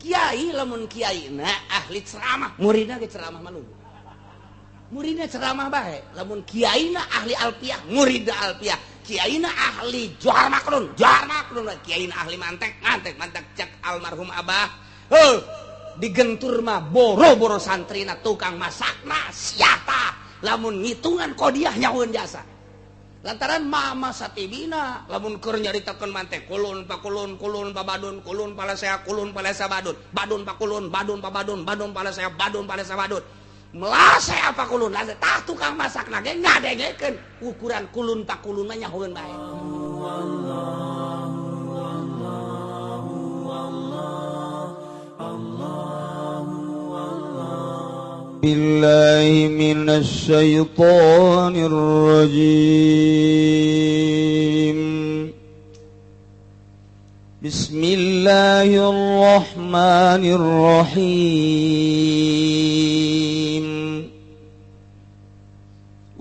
Kiai lamun kiai na ahli ceramah, muridna ge ceramah malu. Muridna ceramah bae. Lamun kiai na ahli alfiah, muridna alfiah. Kiai na ahli johar makrun, johar makrun. Kiai na ahli mantek, mantek, mantek cek almarhum abah. Heuh, digentur mah boro-boro santrina tukang masakna siapa. Lamun ngitungan kodiah nyaweun jasa. Lantaran mama satibina lamun keur nyaritakeun mantek kulun pakulun kulun pabadun kulun palasea kulun palasa badun badun pakulun badun pabadun badun palasea badun palasa badun melasea pakulun lase tah tukang masakna ge ngadengekeun ukuran kulun pakulun mah nyahoeun bae. Billahi minasy syaithanir rajim. Bismillahirrahmanirrahim.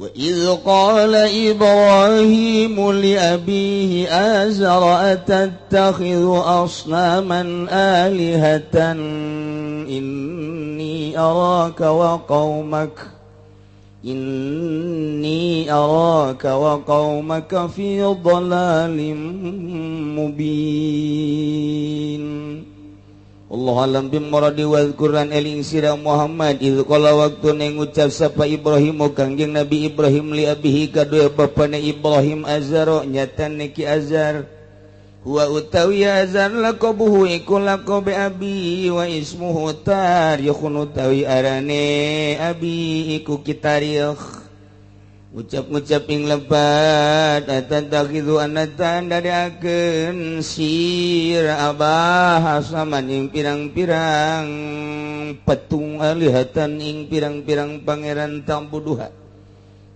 Wa idz qala Ibrahim li abihi azara atattakhidhu asnaman alihatan inni araka wa qaumaka fi dhalalin mubin. Allah alam bimuradi wal Quran eling sira Muhammad idz qala waktu ngucap sapa Ibrahim kangjeng Nabi Ibrahim li abihi kadue bapana Ibrahim Azar nyatane ki Azar huwa utawi Azar laqabuhu iku laqabe abi wa ismuhu tarikhun utawi arane abi iku kitarikh. Ucap-ucap ing lepat atatakhidhu anatan dadiakeun sira abah saman ing pirang-pirang petung alihatan ing pirang-pirang pangeran tambuduha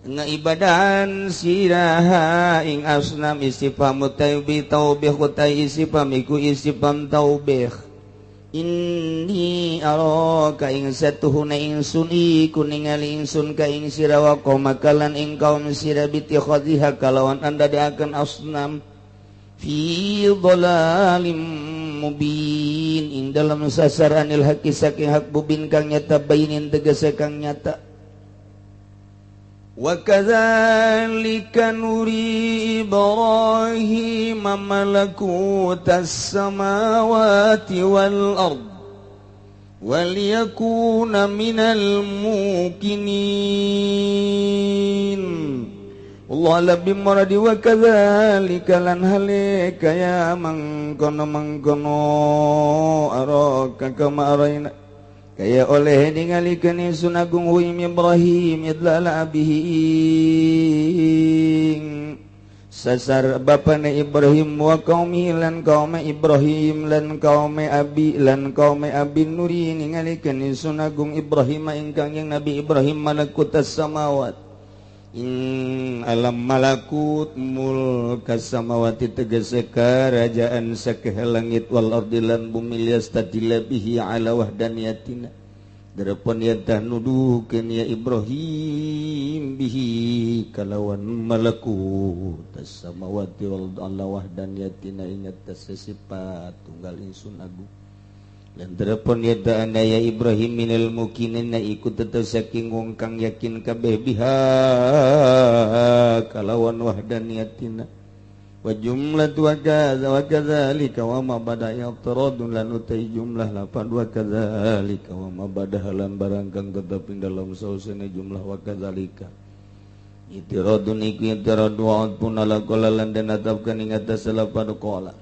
ngaibadahan siraha ing asnam istifham taubi taubih utai istifham iku istifham taubih. Inni araka ing satuhuna ingsun iku ningali ingsun ka ing sira wa qaumakalan ing kaum sira bitikhadhiha kalawan andadakeun asnam fi dhalalim mubin ing dalam sasaranil haqi saking hak mubin kang nyata bainin tegese kang nyata. Wa kadzalika nuri Ibrahim malakutas samawati wal ard waliyakuna minal muqinin. Allah lebih muradi wa kadzalika lan halika ya mangkono mangkono araka kama araina kaya oleh ningalikeun ingsun agung huim Ibrahim idlala abihi sasar bapana Ibrahim wa qaumi lan qaum Ibrahim lan qaum abi lan qaum abi nuri ningalikeun ingsun agung Ibrahim ingkang yang Nabi Ibrahim malakutas samawat ing alam malakut mulkas samawati tegese kerajaan sakeh langit wal ardi lan bumi liyastadilla bihi ala wahdaniyatina darapon yatah nuduhkeun ya Ibrahim bihi kalawan malakut samawati wal ala wahdaniyatina ingat sifat tunggal ingsun agung lan darapon yata ana ya Ibrahim minal mukinin iku tetep saking wong kang yakin kabeh biha kalawan wahdaniyatina wa jumlatu wa kadza wa kadzalika wa ma bada yatradun lan utai jumlah lapan wa kadzalika wa ma bada lan barang kang tetep ing dalam sausene jumlah wa kadzalika itiradun iku itiradu wa pun ala qala lan den atapkeun ing atas lapan qala.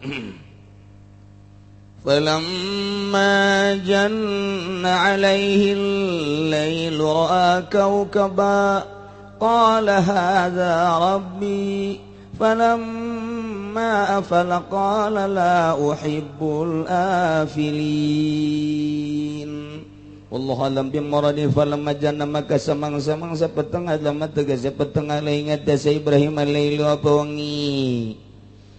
فلما جن عليه الليل رأى كوكبا قال هذا ربي فلما أفل قال لا أحب الآفلين. Wallahu alam bimuradi falamma janna maka samang-samang sapetengah lama tegese petengah ingat dasa Ibrahim alaihi apa wengi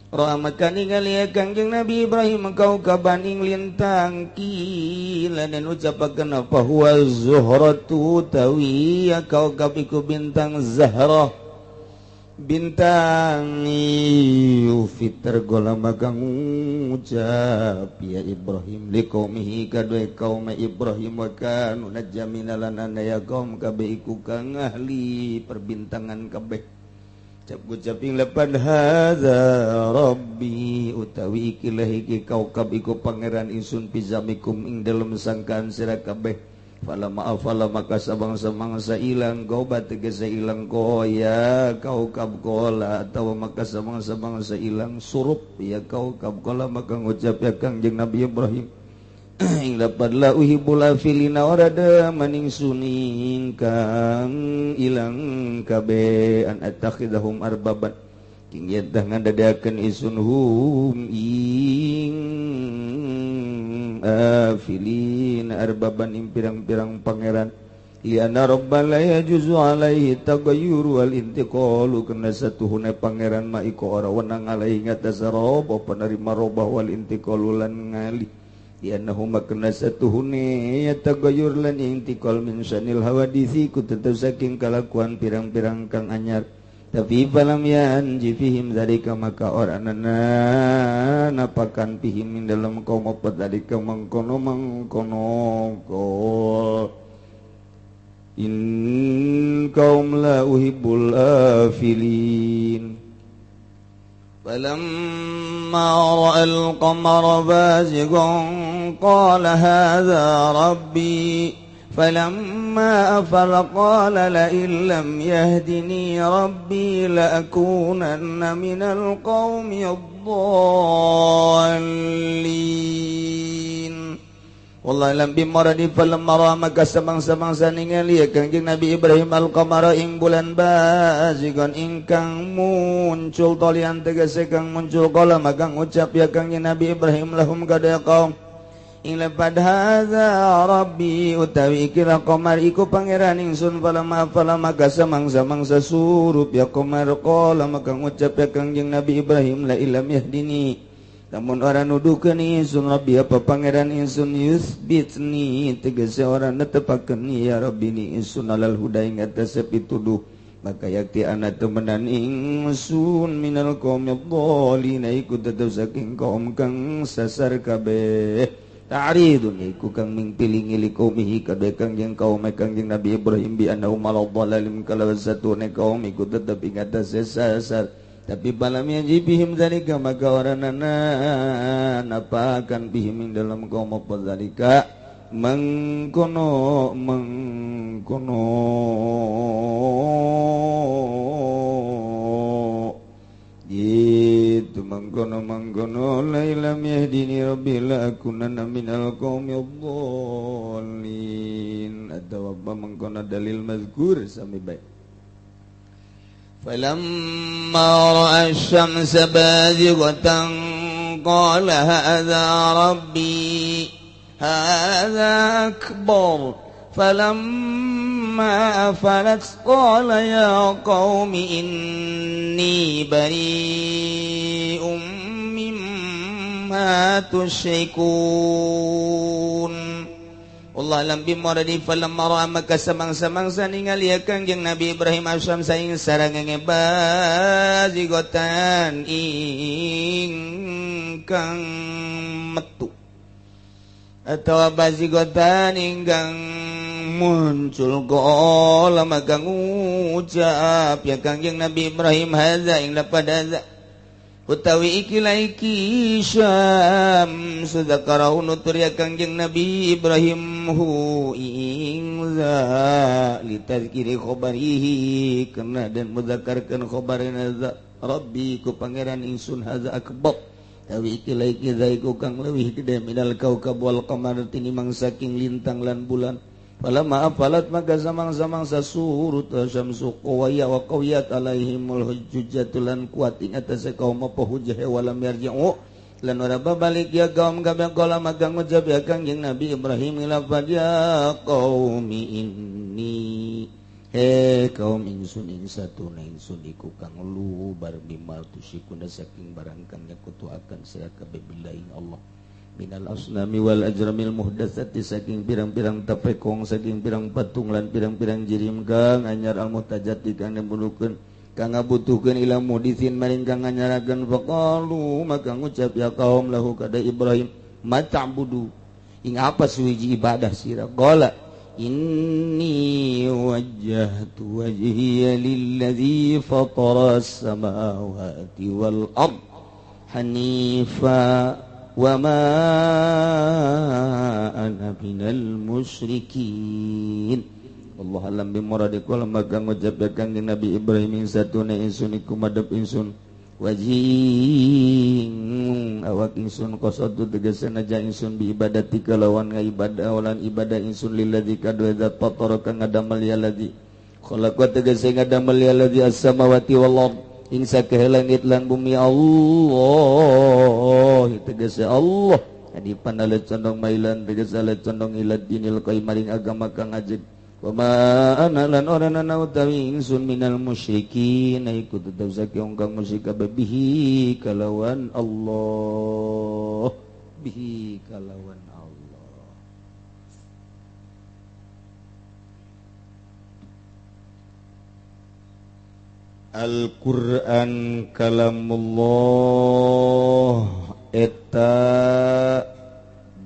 Roa maka ningali Kangjeng Nabi Ibrahim kau kabaning lintang kila dan ucapakeun apa huwa zuhratu tawi kau kapiku bintang Zahrah. bintang Fitr gola maka ngucap ya Ibrahim liqaumihi kadue kaum Ibrahim wa kanu najamina lan ya kaum kabeh iku kang ahli perbintangan kabeh cap gucap ing lepan hadza rabbi utawi ikilah iki kaukab iku pangeran ingsun pizamikum ing dalem sangkaan sira kabeh. Falama afala maka sabangsa-mangsa ilang goba tegese ilang koya kaukab kola atau maka sabangsa-mangsa ilang surup ya kaukab kola maka ngucap ya Kangjeng Nabi Ibrahim ing lapad la uhibul afilina ora maning suning kang ilang kabe an attakhidahum arbaban king yen tah ngadadeakeun isun hum ing afilin arbaban ing pirang-pirang pangeran liana rabbal la yajuzu alaihi taghayyur wal intiqalu kana satuhune pangeran ma iku ora wenang alaihi ngatas rob penerima robah wal intiqalu lan ngali lianahu makna satuhune yataghayyur lan intiqal min sanil hawadisi ku tetep saking kalakuan pirang-pirang kang anyar. Tapi falam yanji fihim dzalika maka ora napakan fihim dalam kaum apa dzalika mangkono mangkono in kaum la uhibbul afilin. Falamma ra'al qamara bazighan qala hadza rabbi فلما أفل قال لئن لم يهدني ربي لأكونن من القوم الضالين. Wallahu lam bimaradi falamma ra'a maka samang-samangsa ningali ya Kangjeng Nabi Ibrahim al-qamara ing bulan bazigon ingkang muncul tolian tegese kang muncul kala maka ngucap ya Kangjeng Nabi Ibrahim lahum kada kaum ing lepad hadza rabbi utawi ikilah qamar iku pangeran ingsun falama falama samangsa-mangsa surup ya qamar qala maka ngucap ya Kangjeng Nabi Ibrahim la ilam yahdini lamun ora nuduhkeun ingsun rabbi apa pangeran ingsun yusbitni tegese ora netepakeun ya rabbi ni ingsun alal huda ing atase pituduh maka yakti ana temenan ingsun minal qaumil dhalin iku tetep saking kaum kang sasar kabeh. Ta'ridun iku kang mingpilingi liqaumihi kabeh kangjeng kaum kangjeng Nabi Ibrahim bi annahu malal dhalalim kalawan satune kaum iku tetep ing atase sasar. Tapi balam yajibihim zalika maka oranana napakan bihim ing dalam kaum apa zalika mengkono mengkono gitu mengkono mengkono la ilam yahdini rabbi la akunanna minal qaumil dhallin atau apa mengkono dalil mazkur sami baik. Falamma ra'a asy-syamsa bazighatan qala hadza rabbi hadza akbar falamma afalat qala ya qaumi inni bari'um mimma tusyrikun. Wallahu alam bimaradi falamma ra'a maka samang-samangsa ningali ya Kangjeng Nabi Ibrahim asyamsa ing sarangenge bazigotan ingkang metu atau bazigotan ingkang muncul qala maka ngucap ya Kangjeng Nabi Ibrahim hadza ing lapad hadza utawi ikilah iki syam sudzakarau nutur ya Kangjeng Nabi Ibrahim hu ing za litazkiri khabarihi kena dan mudzakarkeun khabarina za rabbi ku pangeran ingsun hadza akbar tawi ikilah iki zaiku kang leuwih gede minal kaukab wal qamar tinimang saking lintang lan bulan. Falamma afalat maka samang-samangsa surut syamsu qawaya wa qawiyat alaihimul hujjatu lan kuat ing atase kaum apa hujjah walam yarji'u lan ora babalik ya kaum kabeh kala maka ngucap ya Kangjeng Nabi Ibrahim lafad ya qaumi inni he kaum ingsun ing satuna ingsun iku kang lubar bimal tusyikuna saking barang kang nyakutuaken sira kabeh billahi Allah minal asnami wal ajramil muhdatsati saking pirang-pirang tapekong saking pirang patung lan pirang-pirang jirim kang anyar al muhtajat kang dibunuhkeun Kang ngabutuhkeun ila muhdisin maring kang nganyarakeun faqalu maka ngucap ya kaum lahu kada Ibrahim ma ta'budu ing apa suwiji ibadah sira qala inni wajjahtu wajhiya lilladzi fatara as-samawati wal ard hanifa wa ma ana minal musyrikin. Allah alam bimuradi kula maka ngucap kanjeng Nabi Ibrahim satuna insun iku madhep insun wajing awak insun qasadu tegese naja insun bi ibadati kalawan ngaibadah lan ibadah insun lilladzi kadua zat fatara kang ngadamel ya ladzi khalaqa tegese ngadamel ya ladzi as-samawati wal ard ing sakehe langit lan bumi Allah tegese Allah adi panale condong mailan tegese ale condong ila dinil qayyim maring agama kang ajeg wa ma ana lan ora ana utawi ingsun minal musyrikin iku tetep saki wong kang musyrik bihi kalawan Allah bihi kalawan Allah. Al-Qur'an kalamullah eta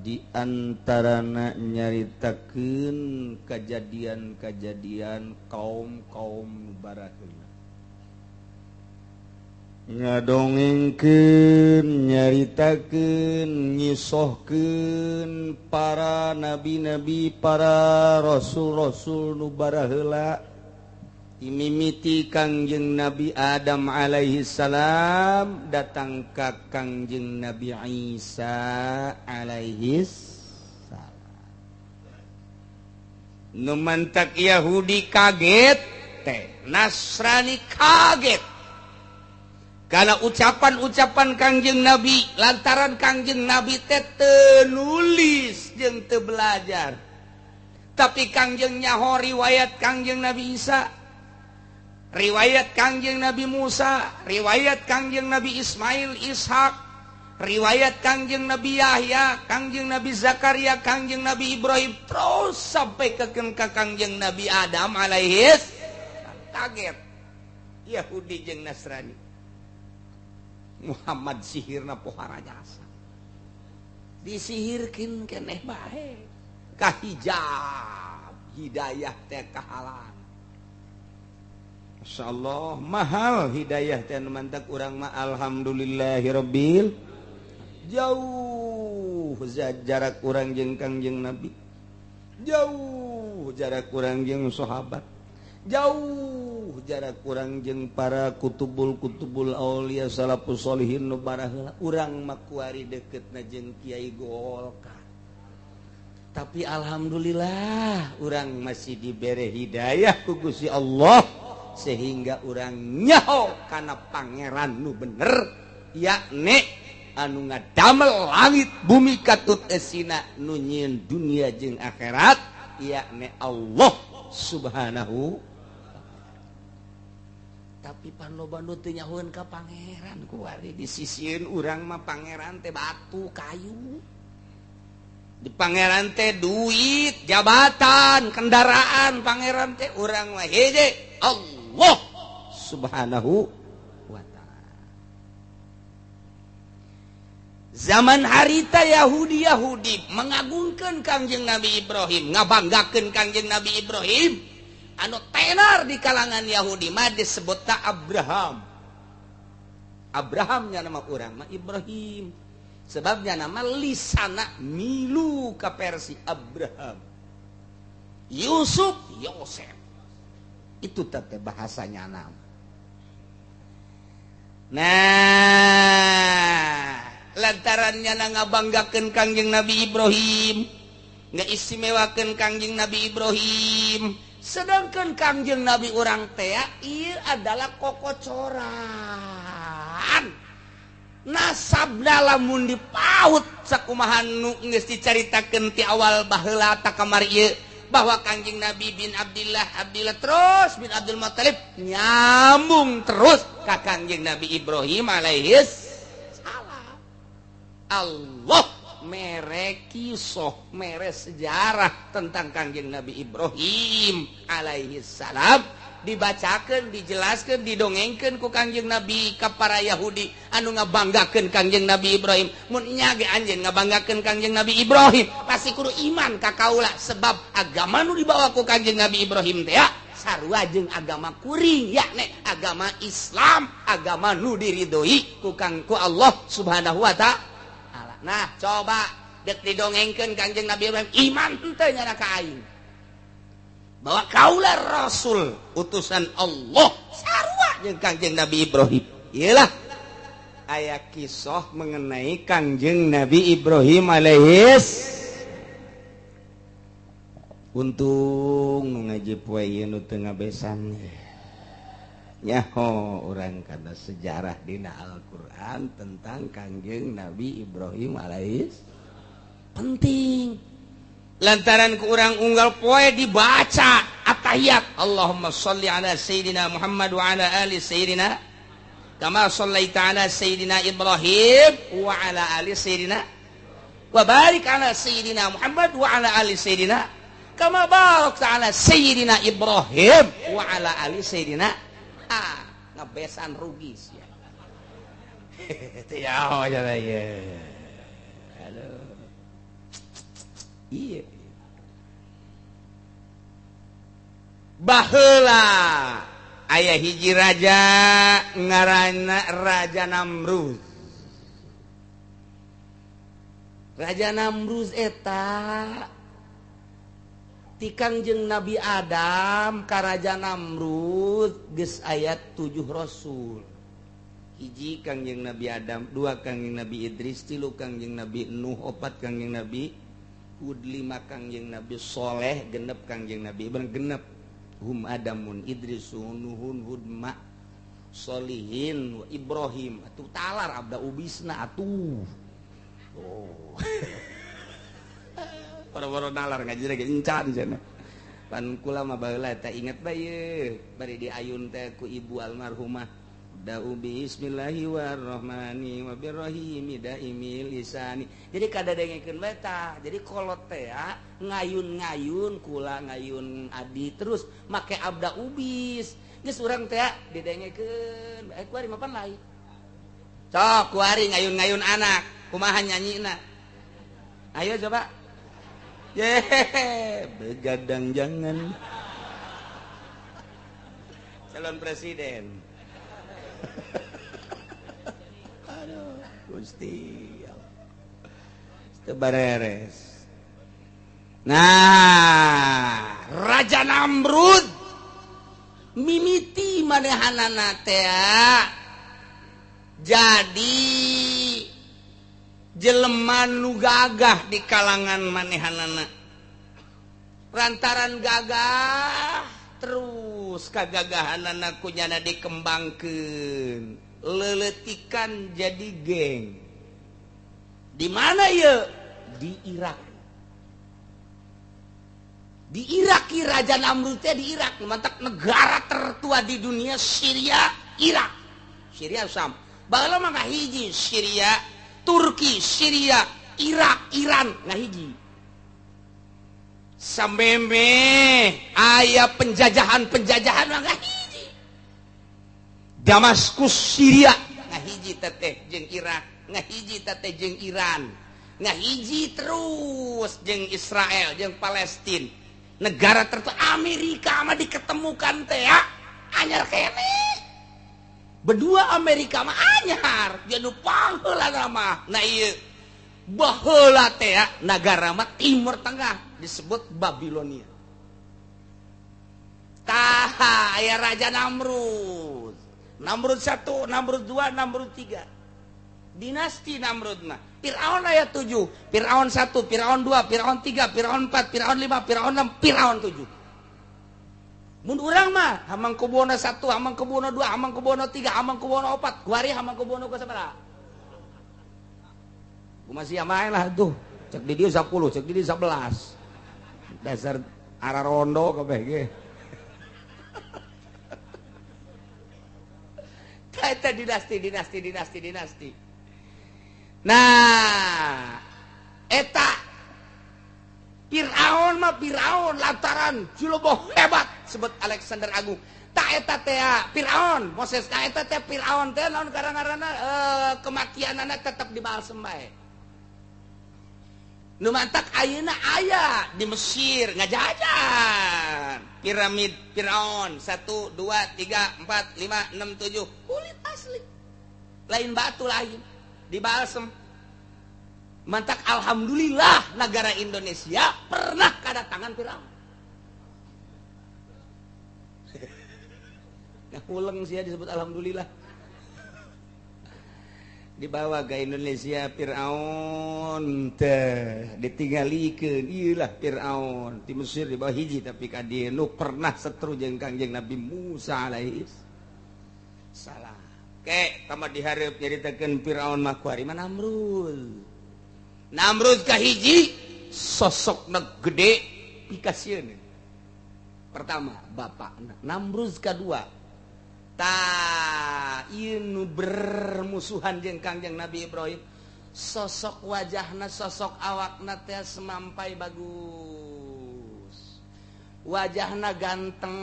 diantarana nyaritakeun kejadian-kejadian kaum-kaum baraheula ngadongengkeun nyaritakeun ngisohkeun para nabi-nabi para rasul-rasul nu baraheula imimiti Kangjeng Nabi Adam alaihi salam datang ka Kangjeng Nabi Isa alaihi salam. Nu mantak Yahudi kaget teh Nasrani kaget karena ucapan-ucapan Kangjeng Nabi lantaran Kangjeng Nabi teh teu nulis jeung teu belajar tapi Kangjeng nyaho riwayat Kangjeng Nabi Isa, riwayat Kangjeng Nabi Musa, riwayat Kangjeng Nabi Ismail, Ishak, riwayat Kangjeng Nabi Yahya, Kangjeng Nabi Zakaria, Kangjeng Nabi Ibrahim, terus sampai ke Kangjeng Nabi Adam alaihi kaget Yahudi jeung Nasrani. Muhammad sihirna pohara jasa disihirkeun keneh bae kahijab hidayah teh kahalang. Masya Allah mahal hidayah teh mantak urang mah alhamdulillahirabbil jauh jarak urang jeung Kangjeng Nabi, jauh jarak urang jeung sahabat, jauh jarak urang jeung para kutubul-kutubul aulia salafus solihin nu baraheula. Urang mah kuari deketna jeung Kiai Golkar tapi alhamdulillah urang masih dibere hidayah ku Gusti Allah sehingga urang nyaho kana pangeran nu bener yakni anu ngadamel langit bumi katut esina nu nyieun dunia jeung akhirat yakni Allah Subhanahu. Tapi pan loba nu teu nyahoeun ka pangeran kuari disisieun urang mah pangeran teh batu kayu di pangeran teh duit jabatan kendaraan pangeran teh urang mah hiji Allah Subhanahu wa ta'ala. Zaman harita Yahudi-Yahudi mengagungkan Kangjeng Nabi Ibrahim, ngabanggakeun Kangjeng Nabi Ibrahim anu tenar di kalangan Yahudi mah disebut ta Abraham. Abrahamnya nama urang mah Ibrahim. Sebabnya nama lisana milu ka versi Abraham. Yusuf, Yosef. Itu tete bahasanya nama. Nah, lantarannya ngabanggakeun Kangjeng Nabi Ibrahim, ngaistimewakeun Kangjeng Nabi Ibrahim. Sedangkan Kangjeng Nabi urang teh ieu adalah kokocoran. Nasabna lamun dipaut sakumaha nu geus dicaritakeun ti awal baheula ta kamari ieu bahwa Kangjeng Nabi bin Abdillah, Abdillah terus bin Abdul Muttalib nyambung terus ka Kangjeng Nabi Ibrahim alaihis salam. Allah mere kisah, mere sejarah tentang Kangjeng Nabi Ibrahim alaihis salam Dibacakeun, dijelaskeun, didongengkeun ku Kangjeng Nabi ka para Yahudi anu ngabanggakeun Kangjeng Nabi Ibrahim. Mun nya ge anjeun ngabanggakeun Kangjeng Nabi Ibrahim, pasti kudu iman ka kaula sebab agama nu dibawa ku Kangjeng Nabi Ibrahim teh ya sarua jeung agama kuring, yakni agama Islam, agama nu diridhoi ku Kang ku Allah Subhanahu wa taala. Nah, coba dek didongengkeun Kangjeng Nabi Ibrahim iman henteu nyana ka aing. Bahwa kaulah Rasul utusan Allah sarua jeung Kangjeng Nabi Ibrahim. Iyalah aya kisah mengenai Kangjeng Nabi Ibrahim alaihis. Untung nu ngaji poe ieu nu teu ngabesan. Nyaho urang kana sejarah dina Al-Qur'an tentang Kangjeng Nabi Ibrahim alaihis. Penting. Lantaran ku urang unggal poe dibaca at-tahiyat Allahumma sholli ala sayyidina Muhammad wa ala ali sayyidina kama shallaita ala sayyidina Ibrahim wa ala ali sayyidina wa barik ala sayyidina Muhammad wa ala ali sayyidina kama barakta ala sayyidina Ibrahim wa ala ali sayyidina. Ah, ngebesan rugi sia. Teu ya ya. Aduh. Iya. Baheula aya hiji raja ngaranna Raja Namrud. Raja Namrud eta ti Kangjeng Nabi Adam ka Raja Namrud geus aya 7 rasul. Hiji Kangjeng Nabi Adam, 2 Kangjeng Nabi Idris, 3 Kangjeng Nabi Nuh, 4 Kangjeng Nabi Hud, 5 Kangjeng Nabi Soleh, 6 Kangjeng Nabi Ibrahim, genep. Hum Adamun Idrisun Nuhun Hud ma Solihin Ibrahim. Atuh talar abda ubisna atuh. Oh. Boro-boro nalar ngaji lagi encan cenah. Pan kula mah baheula teh inget bae ieu bari diayun teh ku ibu almarhumah. Da'u bismillahirrahmanirrahim wa birrahimi daimil lisani. Jadi kadadengekeun bae tah. Jadi kolot teh ya ngayun-ngayun kula ngayun adi terus make abda ubis. Geus urang teh didengekeun bae kuari mapan lain. Sok kuari ngayun-ngayun anak, kumaha nyanyina? Ayo coba. Yehe, begadang jangan. Calon presiden. Aduh, Gusti. Teu bareres. Nah, Raja Namrud mimiti manehanana teh jadi jelema nu gagah di kalangan manehanana. Lantaran gagah terus kagagahanana kunyana dikembangkeun, leuletikan jadi geng. Di mana ye? Di Irak. Di Irak Raja Namrud teh di Irak, mantak negara tertua di dunia Syria, Irak. Syria sam. Baheula mah ngahiji Syria, Turki, Syria, Irak, Iran ngahiji. Sameme aya penjajahan-penjajahan mah ngahiji. Damaskus Syria ngahiji teteh jeung Irak, ngahiji teteh jeung Iran, ngahiji terus jeung Israel, jeung Palestina. Negara tertua Amerika mah diketemukan teh ya anyar keneh. Berdua Amerika mah anyar, dia nu pangheula mah. Nah ieu baheula teh ya nagara mah Timur Tengah disebut Babilonia. Tah aya Raja Namrud. Namrud 1, Namrud 2, Namrud 3. Dinasti Namrud mah. Fir'aun ayat 7, Fir'aun 1, Fir'aun 2, Fir'aun 3, Fir'aun 4, Fir'aun 5, Fir'aun 6, Fir'aun 7. Mun urang mah Hamangkubuwono 1, Hamangkubuwono 2, Hamangkubuwono 3, Hamangkubuwono 4, kuari Hamangkubuwono ku sabaraha? Ku masih main lah tuh. Cek di dieu 10, cek di dieu 11. Dasar ararondo kabeh ge. Eta dinasti, dinasti, dinasti, dinasti. Nah, eta Fir'aun mah Firaun lantaran ciloboh hebat sebut Alexander Agung. Tak eta teh Firaun, Moses ka eta teh Firaun teh naon karang-karana kematianana tetep dibalsem bae. Nu mantak ayeuna aya di Mesir ngajajan piramid Firaun 1 2 3 4 5 6 7 kulit asli. Lain batu lain dibalsem. Mantak alhamdulillah negara Indonesia pernah kedatangan Firaun. Nguleng sih ya disebut alhamdulillah. Dibawa ke Indonesia Firaun teh ditinggalikeun ieu lah Firaun di Mesir dibawa hiji tapi ka dieu nu pernah setru jeung Kangjeng Nabi Musa alaihi salam. Ke tama dihareup nyaritakeun Firaun mah kuari mah Namrud. Namrud kahiji sosokna gede pikasieun. Pertama bapakna, Namrud kadua ta ieu nu bermusuhan jeung Kangjeng Nabi Ibrahim. Sosok wajahna, sosok awakna teh semampai bagus. Wajahna ganteng,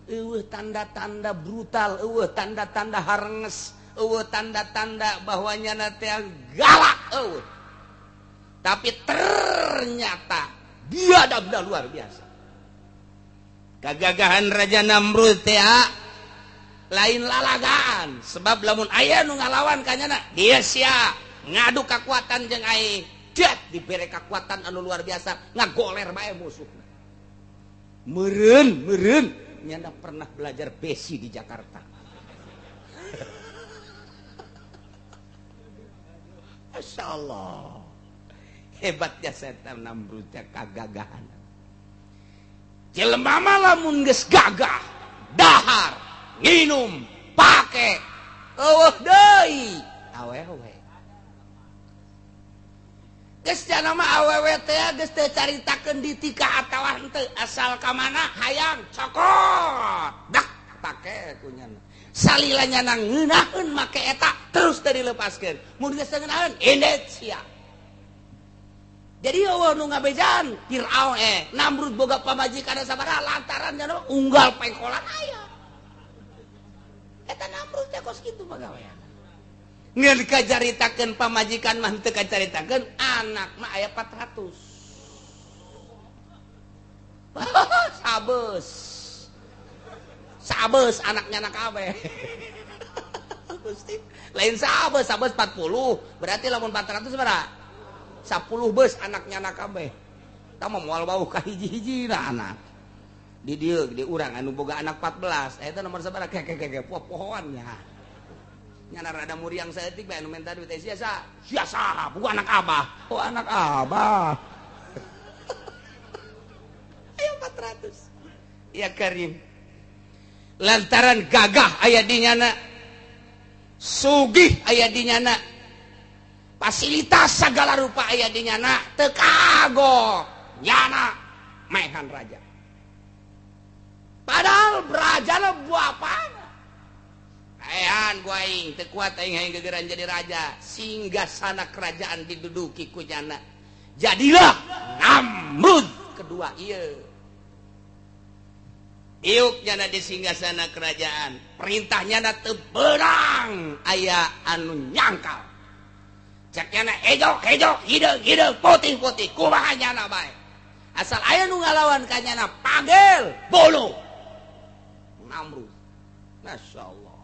eueuh tanda-tanda brutal, eueuh tanda-tanda harenges, eueuh tanda-tanda bahwa nyana teh galak eueuh. Tapi ternyata biadabna luar biasa. Kagagahan Raja Namrud teh lain lalagaan, sebab lamun aya nu ngalawan ka nyana dia sia ngadu kekuatan jeung aing, dat dibere kekuatan anu luar biasa ngagoler bae musuhna. Meureun meureun nyana pernah belajar besi di Jakarta. Masya Allah, hebatnya setan Namrud teh kagagahan. Jelema mah lamun geus gagah, dahar, nginum, pake, eueuh deui, awewe. Geus jana mah awewe teh geus teu caritakeun ditikah atawa henteu, asal ka mana hayang cokot, dak pake ku nyana. Salila nyana ngeunaheun make eta terus teu dilepaskeun. Mun geus teu ngeunaheun indet sia. Jadi eueuh nu ngabejaan Firaun Namrud boga pamajikan sabaraha lantaran nya unggal pengkolan aya. Eta Namrud teh kos kitu pagawean. Ngeun kacaritakeun pamajikan mah teu kacaritakeun anak mah aya 400. Sabes. Sabes anaknya anak kabeh. Gusti, lain sabes, sabes 40, berarti lamun 400 sabaraha? 10 bus anaknya anak kabeh. Tah mah moal bau ka hiji-hiji na anak. Di dieu di urang anu boga anak 14, eta nomor sabaraha keke pohoan nya. Nyana rada muriang saeutik bae anu menta duit teh sia sa. Sia saha? Bukan anak abah. Oh anak abah. Ayo 400. Ya Karim. Lantaran gagah aya di nyana. Sugih aya di nyana. Fasilitas segala rupa aya di nyana teu kagok nyana maehan raja. Padahal raja buapana. Ehan gua aing teu kuat aing hayang gegeran jadi raja, sehingga sana kerajaan diduduki ku nyana. Jadilah Namrud kedua ieu. Iuk nyana di singgasana kerajaan, perintah nyana teu beurang aya anu nyangkal. Cek nyana ejo ejo hideung hideung putih putih kumaha nyana bae. Asal aya nu ngalawan ka nyana panggil bolu. Namrud. Masya Allah.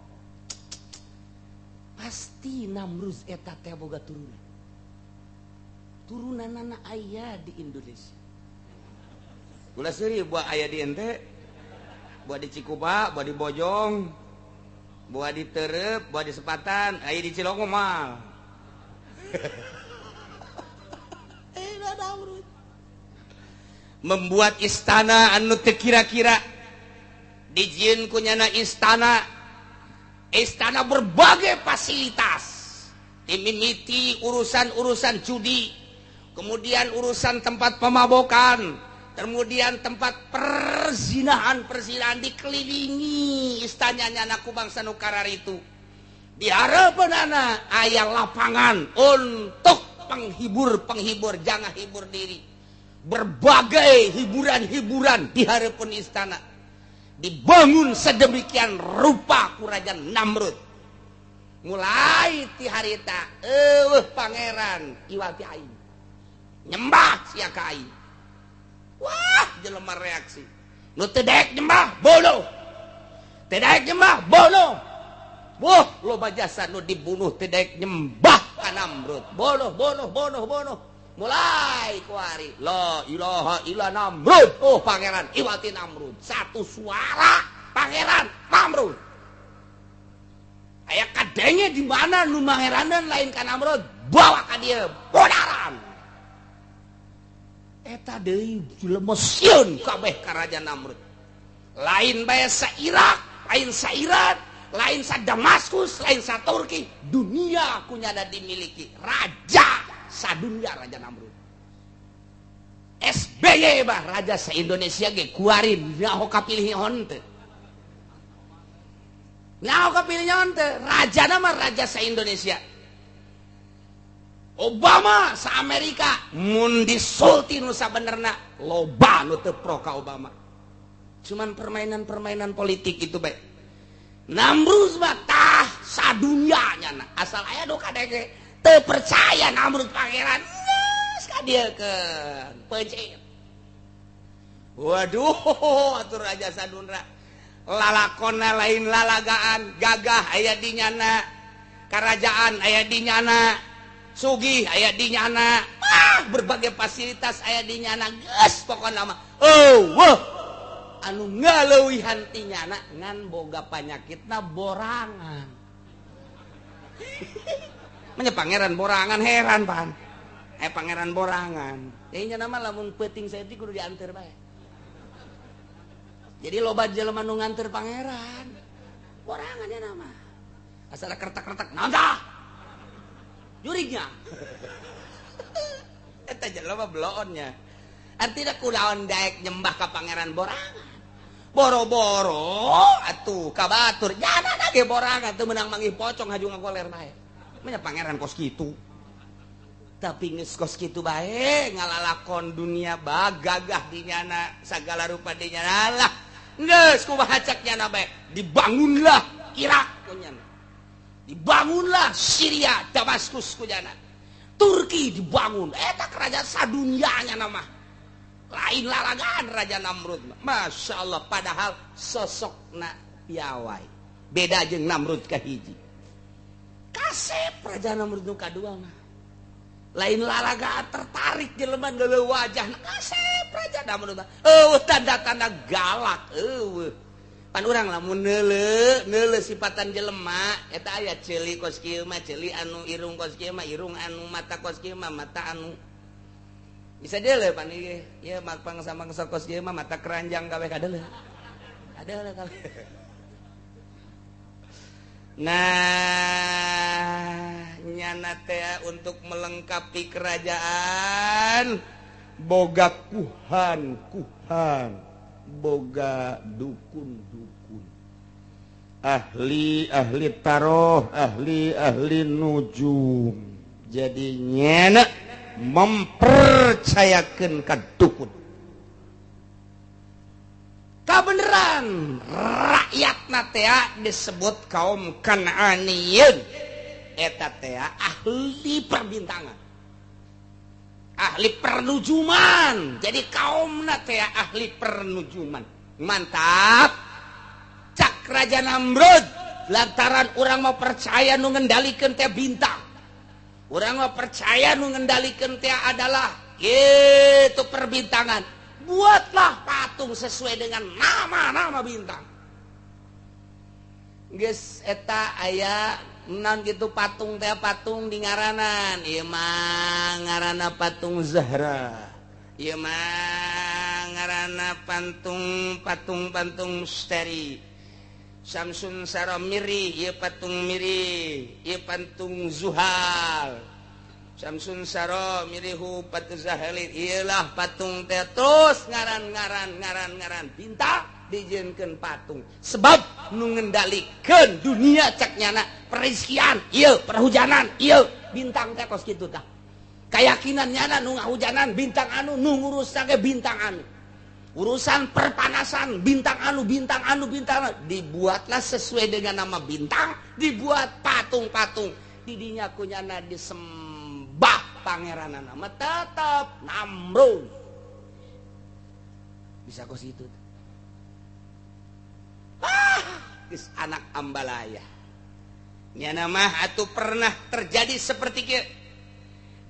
Pasti Namrud eta teh boga turunan. Turunanana aya di Indonesia. Ulah seuri buah aya di ente, buah di Cikupa, buah di Bojong, buah di Terep, buah di Sepatan, aya di Cilongok mah. Membuat istana anu teu kira-kira dijieun ku nyana istana, istana berbagai fasilitas, dimimiti urusan-urusan judi, kemudian urusan tempat pemabokan, kemudian tempat perzinahan-perzinahan dikelilingi istananya nyana ku bangsa nu kararitu. Di hareupeunana aya lapangan untuk penghibur-penghibur, jangan hibur diri. Berbagai hiburan-hiburan di hareupeun istana dibangun sedemikian rupa ku Raja Namrud. Mulai ti harita eueuh pangeran iwal ti aing nyembah sia ka aing. Wah, jelema reaksi. Nu teu daek nyembah bodoh. Teu daek nyembah bodoh. Wah, loba jasa nu dibunuh teu daek nyembah ka Namrud. Bodoh, bodoh, bodoh, bodoh. Mulai kuari la ilaha illa Namrud. Oh, pangeran iwati Namrud. Satu suara pangeran Namrud. Aya kadenge di mana nu mangeranan lain ka Namrud, bawa ka dieu bodaran. Eta deui jelema sieun kabeh ka Raja Namrud. Lain bae sa Irak, lain sa Iran, lain sa Damaskus, lain sa Turki, dunia kunyana dimiliki raja sadunia Raja Namrud. SBY bah raja sa Indonesia ge kuari nyaho kapilih henteu. Nyaho kapilih henteu, raja nama raja sa Indonesia. Obama sa Amerika mun disulti nu sabenerna loba nu teu pro ka Obama. Cuman permainan-permainan politik itu bae. Namrud mah tah sadunia nyana asal aya nu kadenge teu percaya Namrud pangeran geus ka dieu keun peuncit. Waduh atuh raja sadunra lalakonna lain lalagaan, gagah aya di nyana, karajaan aya di nyana, sugih aya di nyana, berbagai fasilitas aya di nyana, geus pokona mah eueuh anu ngaleuwihan ti nyana ngan boga panyakitna borangan. Manya pangeran borangan heran pan. Pangeran borangan. Jadi nya nama lamun peuting saeutik kudu dianteur bae. Jadi loba jelema nu nganteur pangeran. Borangan nya nama. Asal kertak-kertak naon tah? Jurignya. Eta jelema bloonnya. Artina kunaon daek nyembah ka pangeran borangan. Boro-boro atuh ka batur. Nyana ge borangan teu meunang manggih pocong haju ngagoler bae. Manya pangeran kos kitu. Tapi geus kos kitu bae ngalalakon dunia bagagah di nyana sagala rupa di nyana lah. Geus kumaha cak nyana bae dibangunlah Irak ku nyana. Dibangunlah Syria, Damaskus ku nyana. Turki dibangun eta kerajaan sadunia nyana mah. Lain lalagaan Raja Namrud. Masya Allah padahal sosokna piawai. Beda jeung Namrud kahiji. Kasep Raja Namrud nu kadua mah. Lain lalagaan tertarik jelema deuleu wajahna kasep Raja Namrud mah. Eueuh tanda-tanda galak eueuh. Pan urang lamun neuleu neuleu sipatan jelema eta aya ceuli kos kieu mah ceuli anu irung kos kieu mah irung anu mata kos kieu mah mata anu bisa deuleu pan ieu ieu mangsa-mangsa kos kieu mah mata keranjang kabeh kadeuleu. Kadeuleu kabeh. Nah, nyana teh untuk melengkapi kerajaan boga kuhan-kuhan, boga dukun-dukun, ahli-ahli taroh, ahli-ahli nujum. Jadi nyana mempercayakan ka dukun. Kabeneran rakyatna teh disebut kaum Kan'aniyun. Eta teh ahli perbintangan, ahli pernujuman. Jadi kaumna teh ahli pernujuman. Mantap. Cak Raja Namrud lantaran urang mau percaya nu ngendalikeun teh bintang. Urang mau percaya nu ngendalikeun teh adalah itu perbintangan. Buatlah patung sesuai dengan nama-nama bintang. Geus eta aya naon gitu patung teh patung di ngaranan. Ieu mah ngaranna patung Zahra. Ieu mah ngaranna patung patung misteri. Samsun Saro Miri, ieu patung Miri, ieu patung Zuhal. Samsun Saro Mirihu patu Zahalit, iyalah patung teh terus ngaran-ngaran bintang dijieunkeun patung. Sebab nu ngendalikeun dunia cak nyana perizkian, ieu perhujanan, ieu bintang teh kos kitu tah. Keyakinan nyana nu ngahujanan bintang anu, nu ngurus ge bintang anu. Urusan perpanasan bintang anu, bintang anu, bintang anu. Dibuatlah sesuai dengan nama bintang, dibuat patung-patung. Didinya kunyana disembah pangeranana mah tetep Namrud. Bisa kos itu. Ah, geus anak ambalaya. Nyana mah atuh pernah terjadi seperti kieu.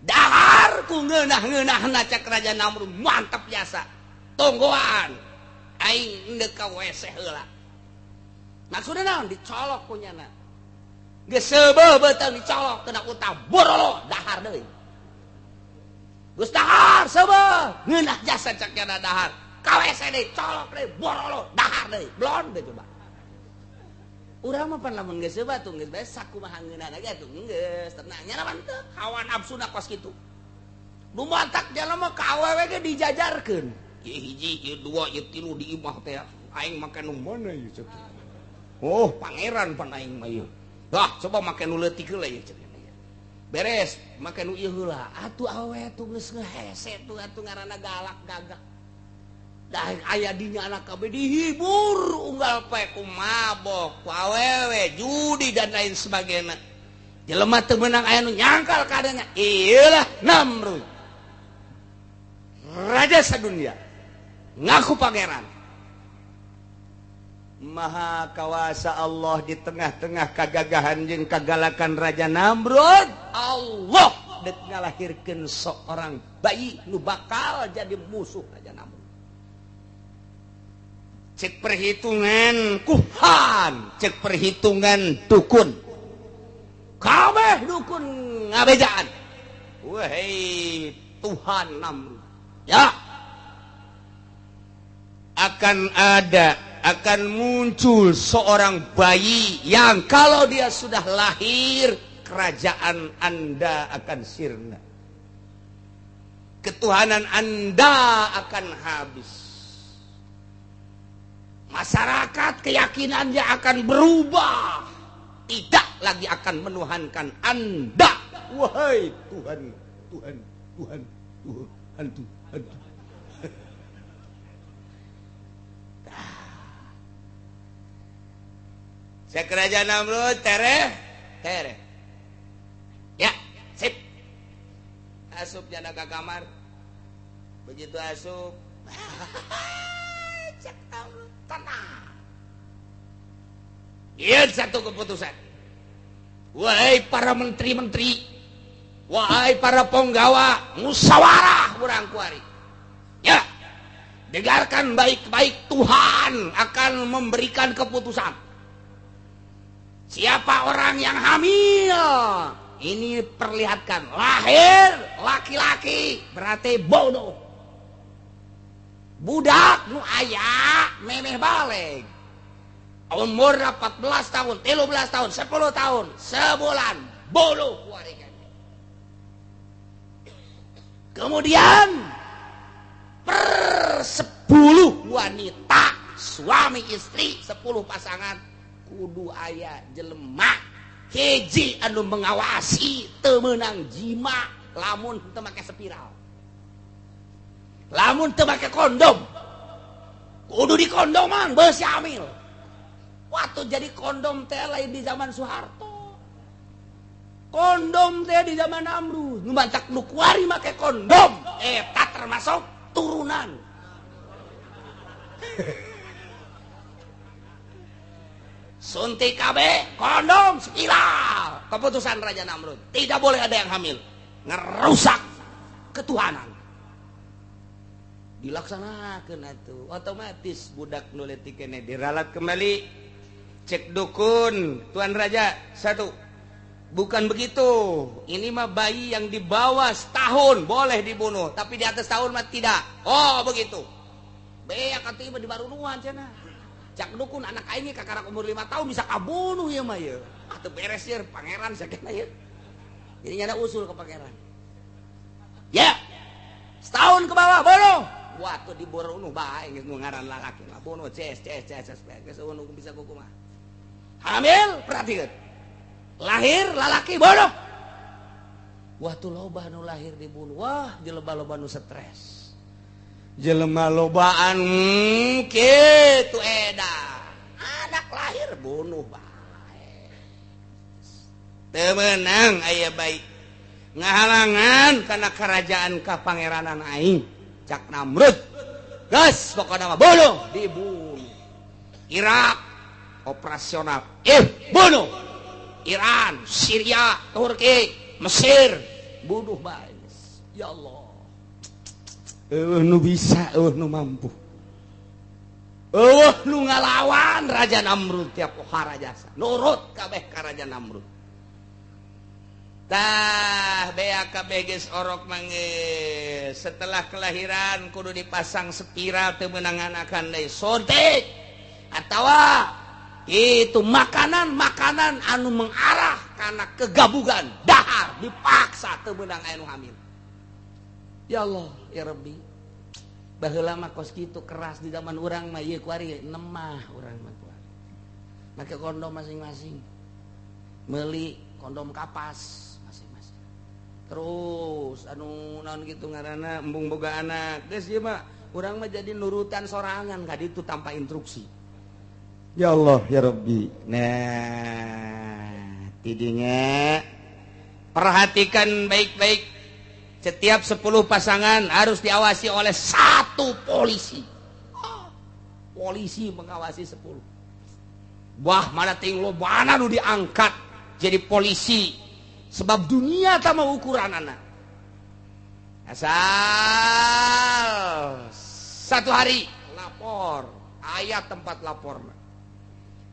Dahar ku ngeunah-ngeunahna cak Raja Namrud mantap biasa. Tonggoan aing endek ka WC heula. Maksudna naon? Dicolok ku nyana. Geus seubeuh beuteung dicolok kena utah borolo dahar deui. Geus dahar seubeuh ngeunah jasa cak nyana dahar. Ka WC deui colok deui borolo dahar deui. Blon deui coba. Urang mah pan lamun geus seubeuh atuh geus bae sakumaha ngeunahna ge atuh geus tenang nyana mah teu hawa nafsuna kos kitu. Nu matak jalma ka awewe ge dijajarkeun. Ieu hiji, ieu dua, ieu tilu di imah teh aing make nu mana ieu cek. Oh, pangeran pan aing mah ieu. Dah, coba make nu leutik heula ieu cek. Beres, make nu ieu heula. Atuh awewe tuh geus ngehese tuh atuh ngaranna galak gagak. Dah aya dinya anak kabeh dihibur unggal poe ku mabok, ku awewe, judi dan lain sebagainya. Jelema teu meunang aya nu nyangkal kadanya. Ieulah Namrud. Raja sadunia. Ngaku pangeran. Maha kawasa Allah di tengah-tengah kagagahan jeung kagalakan Raja Namrud, Allah dek ngalahirkeun seorang bayi nu bakal jadi musuh Raja Namrud. Cek perhitungan kuhan, cek perhitungan dukun. Kabeh dukun ngabejaan. Wahai Tuhan Namrud. Ya. Akan ada, akan muncul seorang bayi yang kalau dia sudah lahir, kerajaan Anda akan sirna. Ketuhanan Anda akan habis. Masyarakat keyakinannya akan berubah. Tidak lagi akan menuhankan Anda. Wahai Tuhan, Tuhan, Tuhan, Tuhan, Tuhan. Saya kerajaan Namrud tereh, tereh. Ya, sip. Asup janda ke kamar. Begitu asup, cek Namrud tenang. Iya satu keputusan. Wahai para menteri-menteri, wahai para penggawa, musyawarah urang kuari. Ya, dengarkan baik-baik, Tuhan akan memberikan keputusan. Siapa orang yang hamil? Ini perlihatkan lahir laki-laki berarti bodoh. Budak nu aya memeh balik. Umur 14 tahun, 13 tahun, 10 tahun, sebulan bodoh. Kemudian per 10 wanita suami istri 10 pasangan kudu aya jelema hiji anu mengawasi teu meunang jima lamun teu make spiral, lamun teu make kondom, kudu dikondoman beusi hamil. Waktu jadi kondom teh lain di zaman Soeharto, kondom teh di zaman Namrud. Nu matak nu kuari make kondom eta termasuk turunan. Suntik KB, kondom, spiral. Keputusan Raja Namrud, tidak boleh ada yang hamil. Ngerusak ketuhanan. Dilaksanakan atuh, otomatis budak nu leutik keneh diralat kembali. Cek dukun, Tuan Raja, satu. Bukan begitu. Ini mah bayi yang di bawah setahun boleh dibunuh, tapi di atas tahun mah tidak. Oh, begitu. Beak atuh ieu mah dibarunuan cenah. Cak dukun anak aing kakarak umur 5 tahun bisa kabunuh ieu mah ieu. Atuh beres ieu pangeran sakena ieu. Jadi nyana usul ke pangeran. Ya. Setahun ke bawah bunuh. Waktu dibunuh bae geus ngaran lalaki mah bunuh ces ces ces geus eueuh bisa kumaha. Hamil perhatikan. Lahir lalaki bodoh. Waktu loba nu lahir dibunuh, wah jelema loba nu stres. Jelema lobaan kitu edan. Anak lahir bunuh bae. Teu meunang aya baik ngahalangan kana kerajaan ka pangeranan aing. Cak Namrud. Gas pokona mah bunuh, dibunuh. Irak operasional, bunuh. Iran, Syria, Turki, Mesir, bunuh bae. Ya Allah. Eueuh nu bisa, eueuh nu mampu. Eueuh nu ngalawan Raja Namrud tiap harajasa. Nurut kabeh ka Raja Namrud. Tah bea kabeh geus orok manggis. Setelah kelahiran kudu dipasang spiral teu meunang anakan deui. Suntik atawa itu makanan-makanan anu mengarah kana kegabugan, dahar dipaksa teu meunang aya nu hamil. Ya Allah, ya Rabbi. Baheula mah kos kitu keras di zaman urang mah ieu kuari nemah urang mah kuari. Make kondom masing-masing. Meuli kondom kapas masing-masing. Terus anu naon kitu ngaranna embung boga anak. Geus ieu mah urang mah jadi nurutan sorangan ka ditu tanpa instruksi. Ya Allah, ya Rabbi. Nah, tidinya perhatikan baik-baik. Setiap 10 pasangan harus diawasi oleh 1 polisi. Oh, polisi mengawasi 10. Wah, mana ting lo mana lu diangkat jadi polisi. Sebab dunia tak mau ukuran anak. Asal 1 hari lapor, ayat tempat lapor.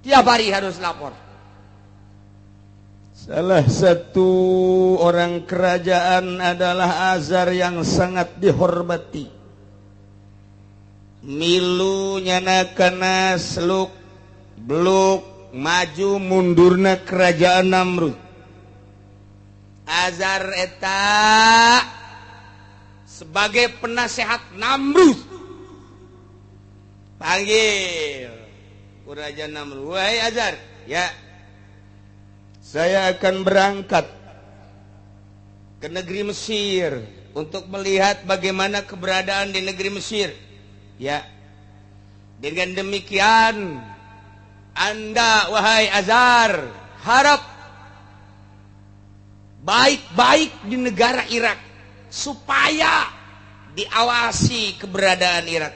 Tiap hari harus lapor. Salah satu orang kerajaan adalah Azar yang sangat dihormati. Milu nyana kana seluk beluk maju mundurna kerajaan Namrud. Azar eta sebagai penasehat Namrud. Panggil Raja Namrud. Wahai Azar, ya, saya akan berangkat ke negeri Mesir untuk melihat bagaimana keberadaan di negeri Mesir. Ya. Dengan demikian, Anda wahai Azar, harap baik-baik di negara Irak supaya diawasi keberadaan Irak.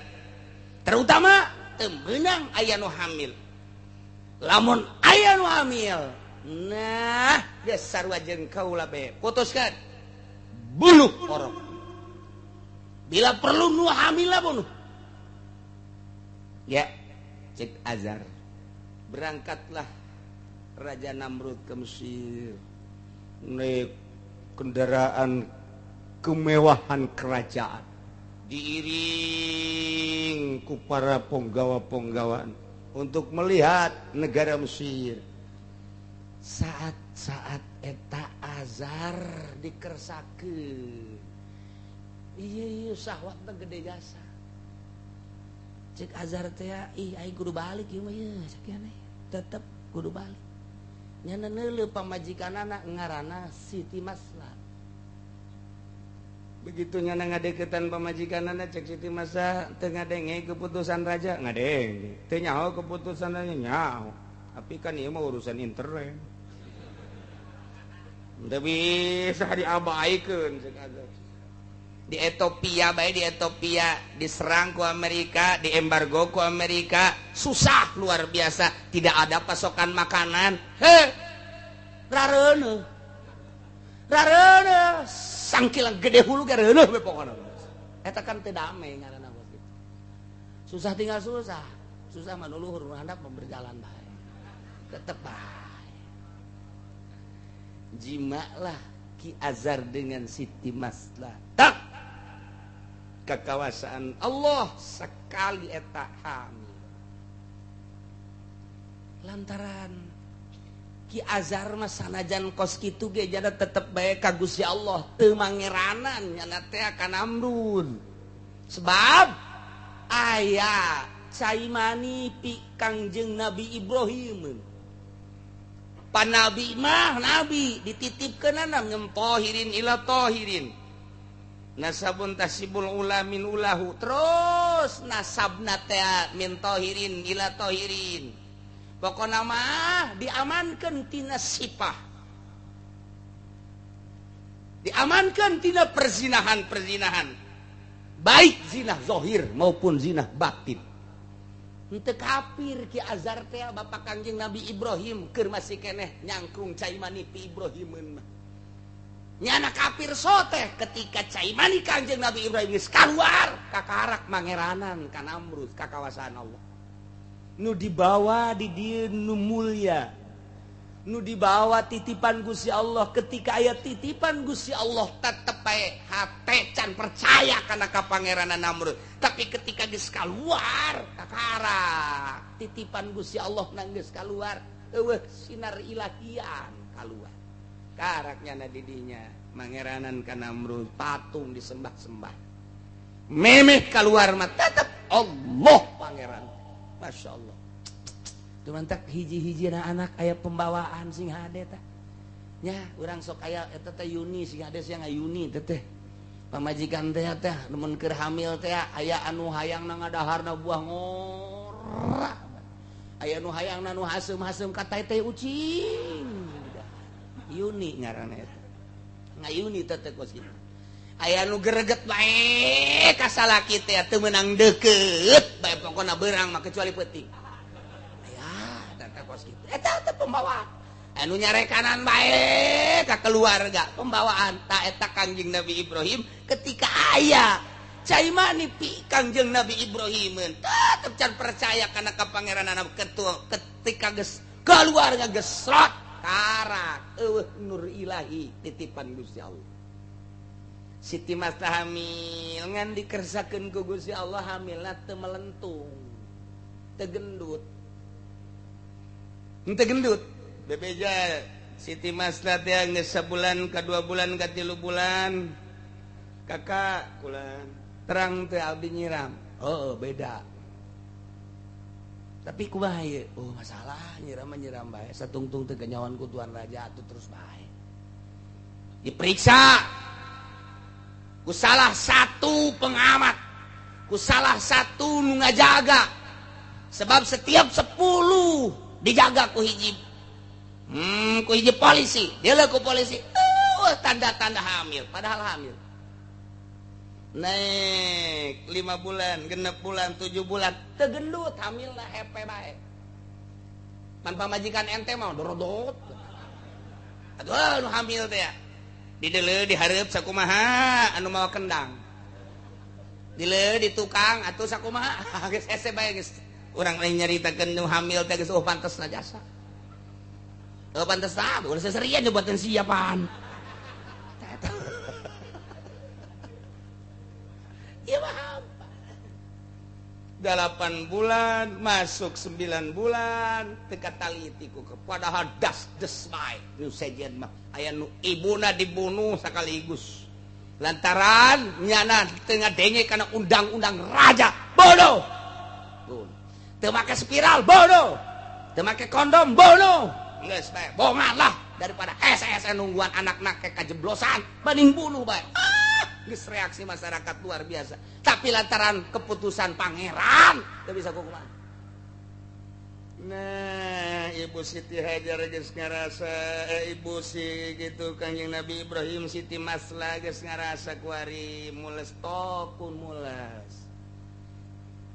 Terutama teu meunang aya nu hamil. Lamun aya nu hamil, nah, geus sarua jeung kaula be. Putuskan. Bunuh orang. Bila perlu nu hamil bunuh. Ya, cek Azar. Berangkatlah Raja Namrud ke Mesir. Naik kendaraan kemewahan kerajaan. Diiring ku para penggawa-penggawaan untuk melihat negara Mesir. Saat-saat eta Azar dikersakeun. Iya iya sahwatna gede jasa. Cek Azar teh ih aing kudu balik ieu mah ieu sakieu tetep kudu balik. Nyana neuleuh pamajikanana ngaranna Siti Masla. Begitu nyana ngadeukeutan pamajikanana cek Siti Masla teu ngadenge keputusan raja, ngadenge. Teu nyaho keputusan raja nyaho. Tapi kan ieu mah urusan internet. Teu bisa diabaikeun cek Azar. Di Ethiopia bae, di Ethiopia diserang ku Amerika, diembargo ku Amerika, susah luar biasa, tidak ada pasokan makanan. He. Rareuneuh. Rareuneuh, sangkilang gede hulu ge reuneuh we pokona. Eta kan teu damai ngaranna bos gitu. Susah tinggal susah. Susah mah nu luhur nu handap mah berjalan bae. Tetep bae. Jimaklah Ki Azar dengan Siti Maslah. Tak kekawasaan Allah sekali eta hamil. Lantaran Ki Azar mah sanajan kos kitu ge jada tetep bae ka Gusti Allah teu mangeranan nyana teh ka Namrud. Sebab aya cai mani pi Kangjeng Nabi Ibrahim. Panabi mah nabi dititipkeun min tohirin ila tohirin. Nasabun tasibul ula min ulahu terus nasabna teh min tohirin ila tohirin. Pokona mah diamankeun tina sipah, diamankan tina perzinahan-perzinahan, baik zinah zohir maupun zinah batin. Henteu kafir Ki Azar teh bapak Kangjeng Nabi Ibrahim keur masih keneh nyangkrung cai mani pi Ibrahimeun mah. Nyana kafir soteh ketika cai mani Kangjeng Nabi Ibrahim geus kaluar kakarak mangeranan ka Namrud ka kawasan Allah. Nu dibawa di dieu nu mulia, nu dibawa titipan Gusti Allah. Ketika aya titipan Gusti Allah tetep bae hate can percaya kana ka Pangeranan Namrud. Tapi ketika geus kaluar kakarak titipan Gusti Allah nang geus kaluar eueuh sinar ilahian kaluar. Karaknya na didinya mangeranan ka Namrud patung disembah-sembah. Memeh kaluar mah tetep Allah Pangeran. Masya Allah. Cuman tak hiji-hiji na anak aya pembawaan sing hade tah. Nya urang sok aya eta teh Yuni sing hade sia Yuni teh teh. Pamajikan teh teh lamun keur hamil teh aya anu hayangna ngadaharna buah ngora. Aya nu hayangna nu haseum-haseum ka teh ucing. Yuni ngaranna eta. Ngayuni teh teh kos kitu. Aya nu greget bae ka salaki teh teu meunang deukeut bae pokona beurang mah kecuali peuting. Aya teh kos kitu. Eta teh pembawaan. Anu nyarekanan bae ka keluarga, pembawaan ta eta Kangjeng Nabi Ibrahim ketika aya cai mani pi Kangjeng Nabi Ibrahim tetep can percaya kana ka Pangeranana ketua ketika geus keluarga gesrot karak eueuh nur ilahi titipan Gusti Allah. Siti Masta hamil ngan dikersakeun ku Gusti Allah hamilna teu melentung, teu gendut. Teu gendut. Bebeja Siti Masta teh geus sabulan ka 2 bulan ka 3 bulan. Kakak kulan terang teh abdi nyiram. Oh, beda. Tapi kumaha ieu? Oh, masalah nyiram nyiram bae satungtung teu kanyawan ku Tuan Raja atuh terus bae. Diperiksa ku salah satu pengamat, ku salah satu nu ngajaga. Sebab setiap 10 dijaga ku hiji. Ku hiji polisi, dia ku polisi. Tanda-tanda hamil, padahal hamil. Naik 5 bulan, 6 bulan, 7 bulan, tegendut hamilna hepe bae. Pan pamajikan ente mah dorodot. Aduh nu hamil teh ya. Dideuleu dihareup sakumaha anu mawa kendang. Dileuleu di tukang atuh sakumaha geus hese bae geus. Urang lain nyaritakeun nu hamil teh geus oh pantes najasa. Oh pantes tah, ulah seserian nyobateun siapaan. Ieu mah 8 bulan masuk 9 bulan teu kataliti ku padahal das des bae nu sejen mah aya nu ibuna dibunuh sekaligus lantaran nyana teu ngadenge kana undang-undang raja bodoh teu make spiral bodoh teu make kondom bodoh geus bae bongan lah daripada hese-hese nungguan anakna ke kajeblosan banding bunuh bae. Geus reaksi masyarakat luar biasa. Tapi lantaran keputusan pangeran teu bisa kumaha. Nah, Ibu Siti Hajar geus ngarasa, Ibu si gitu Kangjeng Nabi Ibrahim Siti Masla geus ngarasa kuari mules tokun mules.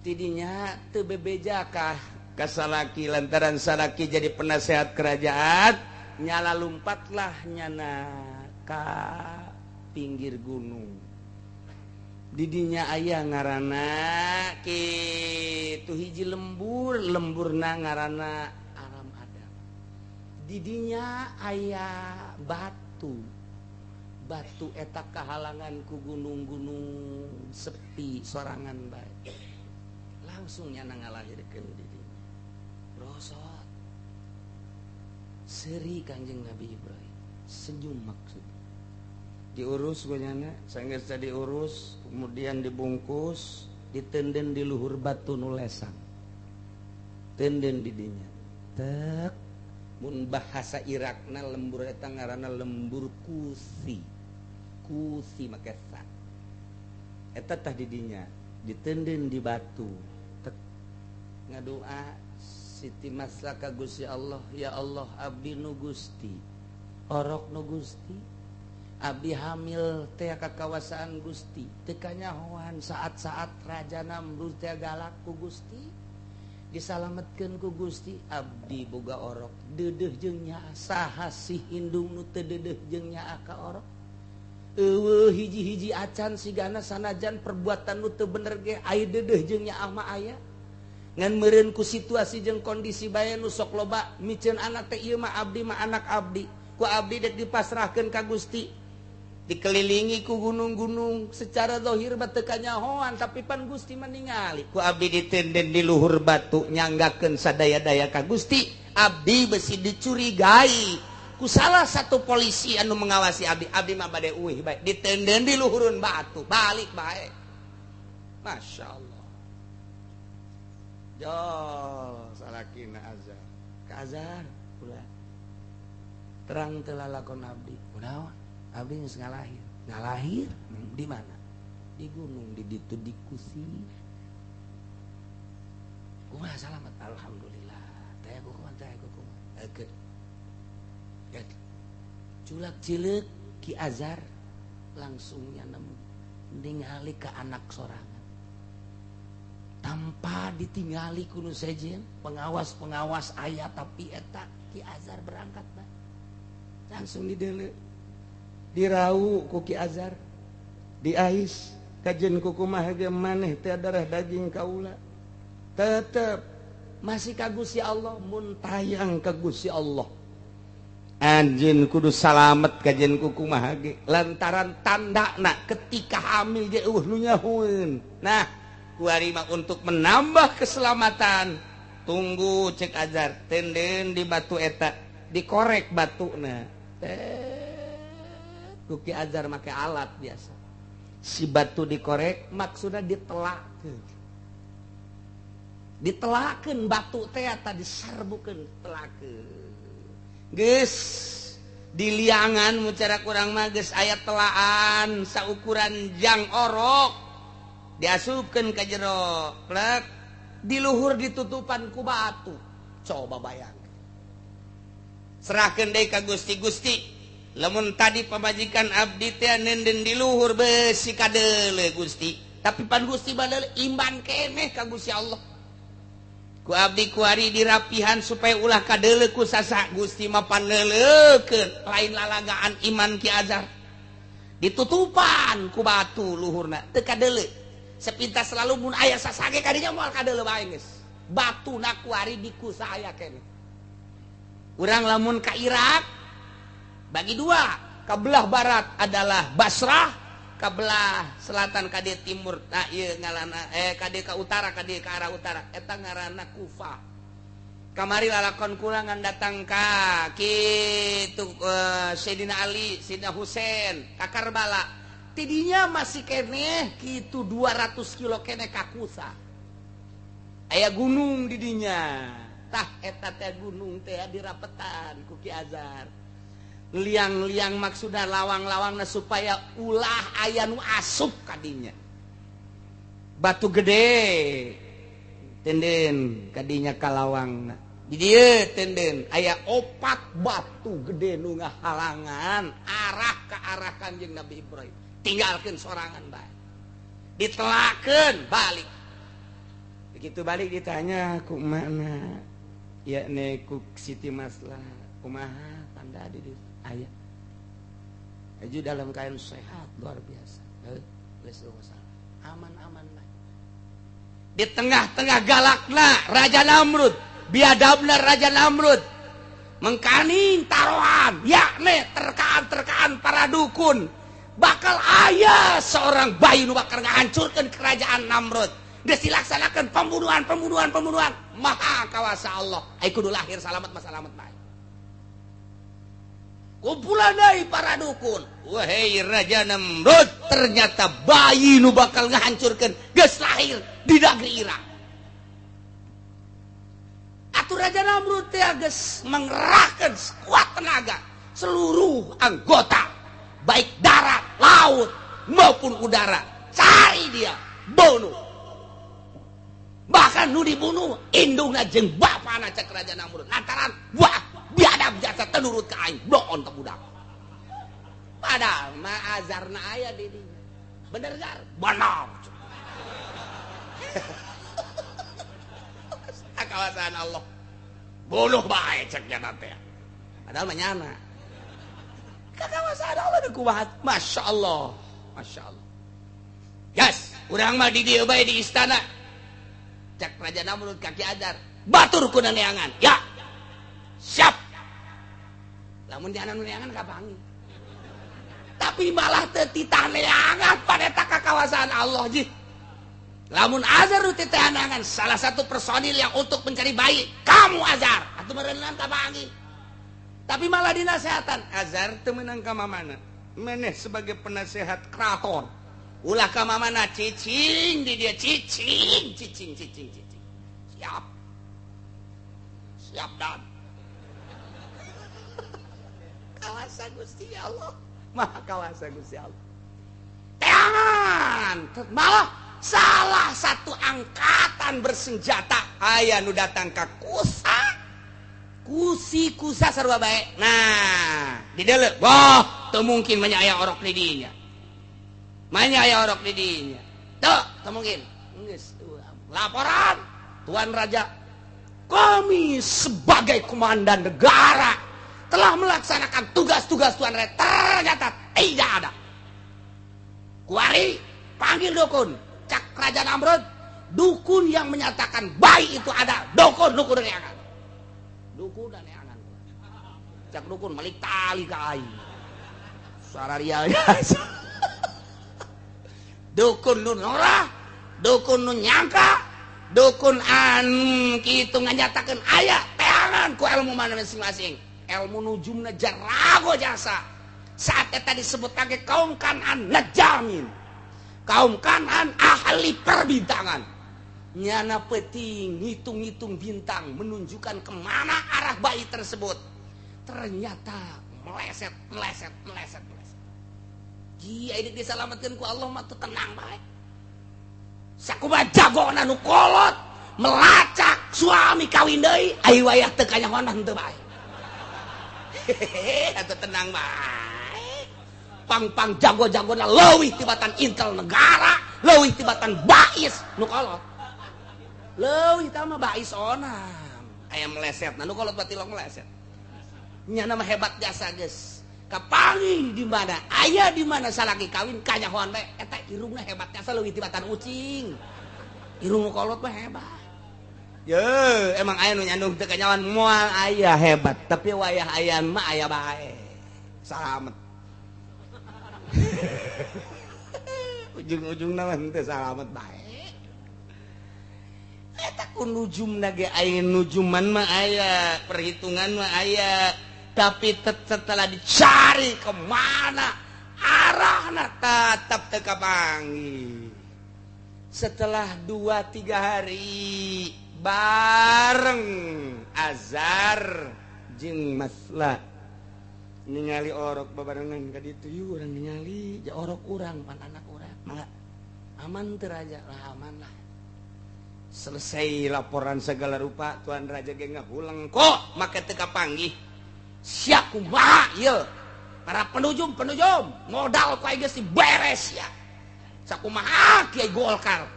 Tidinya teu bebeja kah ka salaki lantaran salaki jadi penasehat kerajaan, nyala lumpatlah nyana ka pinggir gunung. Didinya aya ngaranna kitu hiji lembur, lemburna ngaranna Aram Adam. Didinya aya batu. Batu eta kahalangan ku gunung-gunung sepi sorangan bae. Langsung nyana ngalahirkeun didinya. Rosot. Seri Kangjeng Nabi Ibrahim. Senyum maksud. Diurus gue nyana, sanggeus diurus, kemudian dibungkus, ditenden di luhur batu nu lesang. Tenden di dinya. Tek Mun bahasa Irakna lembur eta ngaranna lembur kusi. Kusi make sa. Eta tah di dinya ditenden di batu. Tek ngadoa Siti Maslah ka Gusti Allah, ya Allah abdi nu Gusti. Orok nu Gusti. Abdi hamil teh ka kawasaan Gusti. Teu kanyahoan saat-saat Raja Namrud teh galak ku Gusti. Disalametkeun ku Gusti, abdi boga orok. Deudeuh jeung nyaah saha sih indung nu teu deudeuh jeung nyaah ka orok. Eueuh hiji-hiji acan sigana sanajan perbuatan nu teu bener ge aya deudeuh jeung nyaah mah aya. Ngan meureun ku situasi jeung kondisi bae nu sok loba miceun anak teh ieu mah abdi mah anak abdi. Ku abdi dek dipasrahkeun ka Gusti. Dikelilingi ku gunung-gunung secara zahir mah teu kanyahoan tapi pan Gusti mah ningali. Ku abdi ditenden di luhur batu nyanggakeun sadaya-daya ka Gusti. Abdi besi dicurigai ku salah satu polisi anu mengawasi abdi. Abdi mah bade uih bae ditenden di luhurun batu balik bae. Masya Allah. Jol salakina azar ka azar ulah terang teu lalakon abdi. Kunaon? Abdi geus ngalahir. Ngalahir di mana? Di gunung di ditu di Kusi. Kumaha salamet? Alhamdulillah. Teh kumaha teh kumaha. Oke. Culak cileuk Ki Azar langsung nyanemu ningali ka anak sorangan. Tanpa ditingali ku nu sejen, pengawas-pengawas aya tapi eta Ki Azar berangkat bae. Langsung didele. Dirau ku Ki Azar. Diais kajen ku kumaha ge maneh teh darah daging kaula. Tetep masih ka Gusti Allah mun tayang ka Gusti Allah. Anjeun kudu salamet kajen ku kumaha ge lantaran tandana ketika hamil ge eueuh nu nyahueun. Nah, kuari mah untuk menambah keselamatan tunggu cek Azar tenden di batu eta dikorek batuna. Ku Ki Azar make alat biasa. Si batu dikorek maksudna ditelakeun. Ditelakeun batu teh eta diserbukeun telakeun. Geus diliangan mucara kurang mah geus aya telaan saukuran jang orok diasupkeun ka jero plek di luhur ditutupan ku batu. Coba bayangkeun. Serahkeun deui ka Gusti. Gusti lamun tadi pamajikan abdi teh nenden di luhur besi kadeule Gusti, tapi pan Gusti badeule imban keneh ka Gusti Allah. Ku abdi kuari dirapihan supaya ulah kadeule ku sasa Gusti mah pandeuleukeun lain lalagaan iman Ki Azar. Ditutupan ku batu luhurna teu kadeule. Sepintas selalu mun aya sasage kadinya moal kadeule bae geus. Batuna kuari dikusa aya keneh. Urang lamun ka Irak bagi dua, kabelah barat adalah Basrah, kabelah selatan ka dieu timur, nah ieu ngalana ka dieu ka utara, ka dieu ka arah utara eta ngaranna Kufah. Kamari lalakon kulangan datang ka kitu Sayyidina Ali, Sayyidina Husain ka Karbala. Tidinya masih keneh kitu 200 kilo keneh ka Kusa. Aya gunung di dinya. Tah eta teh gunung teh dirapetan ku Ki Azar. Liang-liang maksudna lawang-lawangna supaya ulah aya nu asup kadinya. Batu gede tenden kadinya ka lawangna. Di dieu tenden aya opat batu gede nu ngahalangan arah ka arah Kanjeng Nabi Ibrahim. Tinggalkeun sorangan bae. Ditelakeun balik. Begitu balik ditanya ku mana? Yakni ku Siti Maslah, kumaha tanda di dieu? Aya. Aju dalam keadaan sehat luar biasa. Geus masalah. Aman-aman bae. Di tengah-tengah galakna Raja Namrud, biadabna Raja Namrud, mengkaning tarohan, yakni terkaan-terkaan para dukun, bakal aya seorang bayi nu bakal ngahancurkeun kerajaan Namrud. Geus dilaksanakeun pembunuhan, pembunuhan, pembunuhan. Maha kawasa Allah. Ai kudu lahir salamet mah salamet bae. Kumpulan dari para dukun. Wahai Raja Namrud, ternyata bayi nu bakal ngahancurkeun geus lahir di negeri Irak. Atuh Raja Namrud teh geus mengerahkan sekuat tenaga seluruh anggota baik darat, laut maupun udara, cari dia, bunuh. Bahkan nu dibunuh indungna jeung bapana cek Raja Namrud. Lantaran wah biadab jasa tenurut ka aing, doon ka budak. Padahal mah Azarna aya di dinya. Bener gar? Benar. Kawasan Allah. Bunuh bae cek nya teh. Padahal mah nyana. Kakawasan Allah nu kumaha? Masya Allah. Masya Allah. Yes, urang mah di dieu bae di istana. Cek Raja Namrud ka Ki Azar, batur kuna neangan. Ya. Siap. Lamun dianan neangan kapangi. Tapi malah teu titah neangan pada kakawasan Allah ji. Lamun Azar nu titah neangan salah satu personil yang untuk mencari bayi, kamu Azar, atuh meureunan kapangi. Tapi malah dinasehatan, Azar teu meunang ka mamana. Maneh sebagai penasehat keraton, ulah ka mamana cicing di dia cicing cicing cicing cicing. Siap. Siap dan. Kawasa Gusti Allah. Maha kawasa Gusti Allah. Teangan, malah salah satu angkatan bersenjata aya nu datang ka Kusa. Kusi Kusa sarua bae. Nah, di deuleu, wah, teu mungkin manya aya orok di dinya. Manya aya orok di dinya. Teu, teu mungkin. Geus, laporan Tuan Raja, kami sebagai komandan negara telah melaksanakan tugas-tugas Tuan Raja, ternyata tidak ada. Kuari panggil dukun. Cak Raja Namrud, dukun yang menyatakan bayi itu ada, dukun dukun neangan. Dukun dan neangan. Cak dukun malik tali ka aing. Sararial. Dukun nu norah, dukun nu nyangka, dukun an kitu nganyatakeun aya teangan ku ilmu mana masing-masing. Ilmu nujumna jarago jasa. Saat eta disebut kage kaum Kanan najamin. Kaum Kanan ahli perbintangan. Nyana peting ngitung-ngitung bintang menunjukkan kemana arah bayi tersebut. Ternyata meleset, meleset, meleset, meleset. Gia ini diselamatkan ku Allah mah teu tenang bae. Sakumaha jagona nu kolot melacak suami kawin deui ai wayah teu kanyahoan mah henteu bae. Hehehe, atuh tenang bae. Pang-pang jago-jagona leuwih tibatan intel negara, leuwih tibatan bais nu kolot. Leuwih tah mah bais onam. Aya meleset, nu kolot batilong meleset. Nyana mah hebat jasa geus. Kapanggih di mana? Aya di mana salaki kawin kanyahoan bae eta irungna hebat jasa leuwih tibatan ucing. Irung nu kolot mah hebat. Ye, emang aya nu nyandung teu kanyahoan moal aya hebat, tapi wayah aya mah aya bae. Salamet. Ujung-ujungna mah henteu salamet bae. Eta ku nujumna ge aya nujuman mah aya, perhitungan mah aya, tapi setelah dicari kemana arahna tetap teu kapanggih. Setelah 2-3 hari bareng Azar jeung Masla ningali orok babarengan ka ditu, yeuh urang ningali ja orok urang pan anak urang mangga aman teu raja lah aman lah. Selesai laporan segala rupa Tuan Raja ge ngahuleng kok make teu kapanggih. Sia kumaha ieu para penujum-penujum modal ku aing geus beres ya. Sakumaha kiai Golkar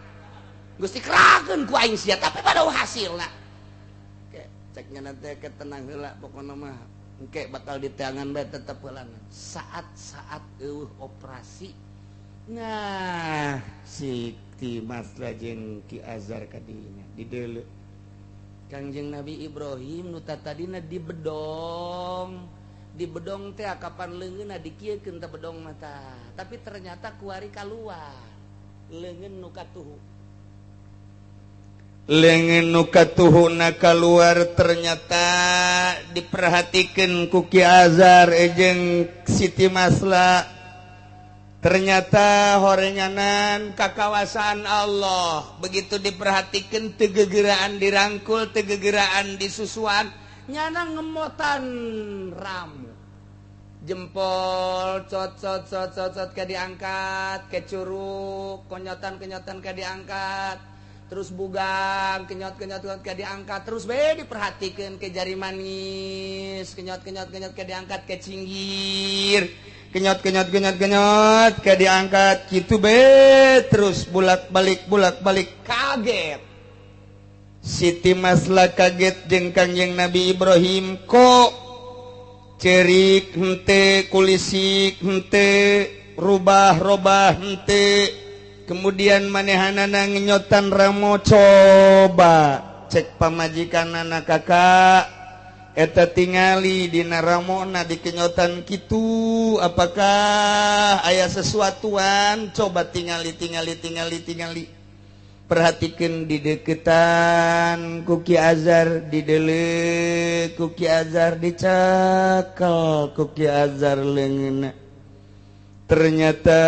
geus dikerahkeun ku aing sia tapi pada hasilna. Ke cek nya teh tenang heula pokona mah engke bakal diteangan bae tetep heula. Saat-saat eueuh operasi nah si Ki Masla jeung Ki Azar kadinya di deuleu Kangjeng Nabi Ibrahim nu tadina di bedong. Di bedong teh kapan leungeunna dikieukeun teh bedong mata. Tapi ternyata kuari kaluar. Leungeun nu katuhu. Leungeun nu katuhuna kaluar ternyata diperhatikeun ku Ki Azar jeung Siti Masla. Ternyata horenganan kakawasan Allah begitu diperhatikan tegegeraan dirangkul, tegegeraan disusuan, nyana ngemotan ramu. Jempol cot cot cot cot cot ke diangkat, ke curug, konyotan-kenyotan ke diangkat, terus bugang, kenyot-kenyot ke diangkat, terus be diperhatikan ke jari manis, kenyot-kenyot-kenyot ke diangkat ke cinggir. Kenyot kenyot kenyot kenyot ke diangkat gitu be terus bolak-balik bolak-balik kaget. Siti Maslah kaget jeung Kangjeng Nabi Ibrahim kok cerik hente kulisik hente rubah-robah hente kemudian manehanana ngenyotan ramo coba cek pamajikanana kakak eta tingali dina ramona dikenyotan kitu apakah aya sesuatuan coba tingali tingali tingali tingali perhatikan di deketan ku Ki Azar didele ku Ki Azar dicakel ku Ki Azar leungeunna ternyata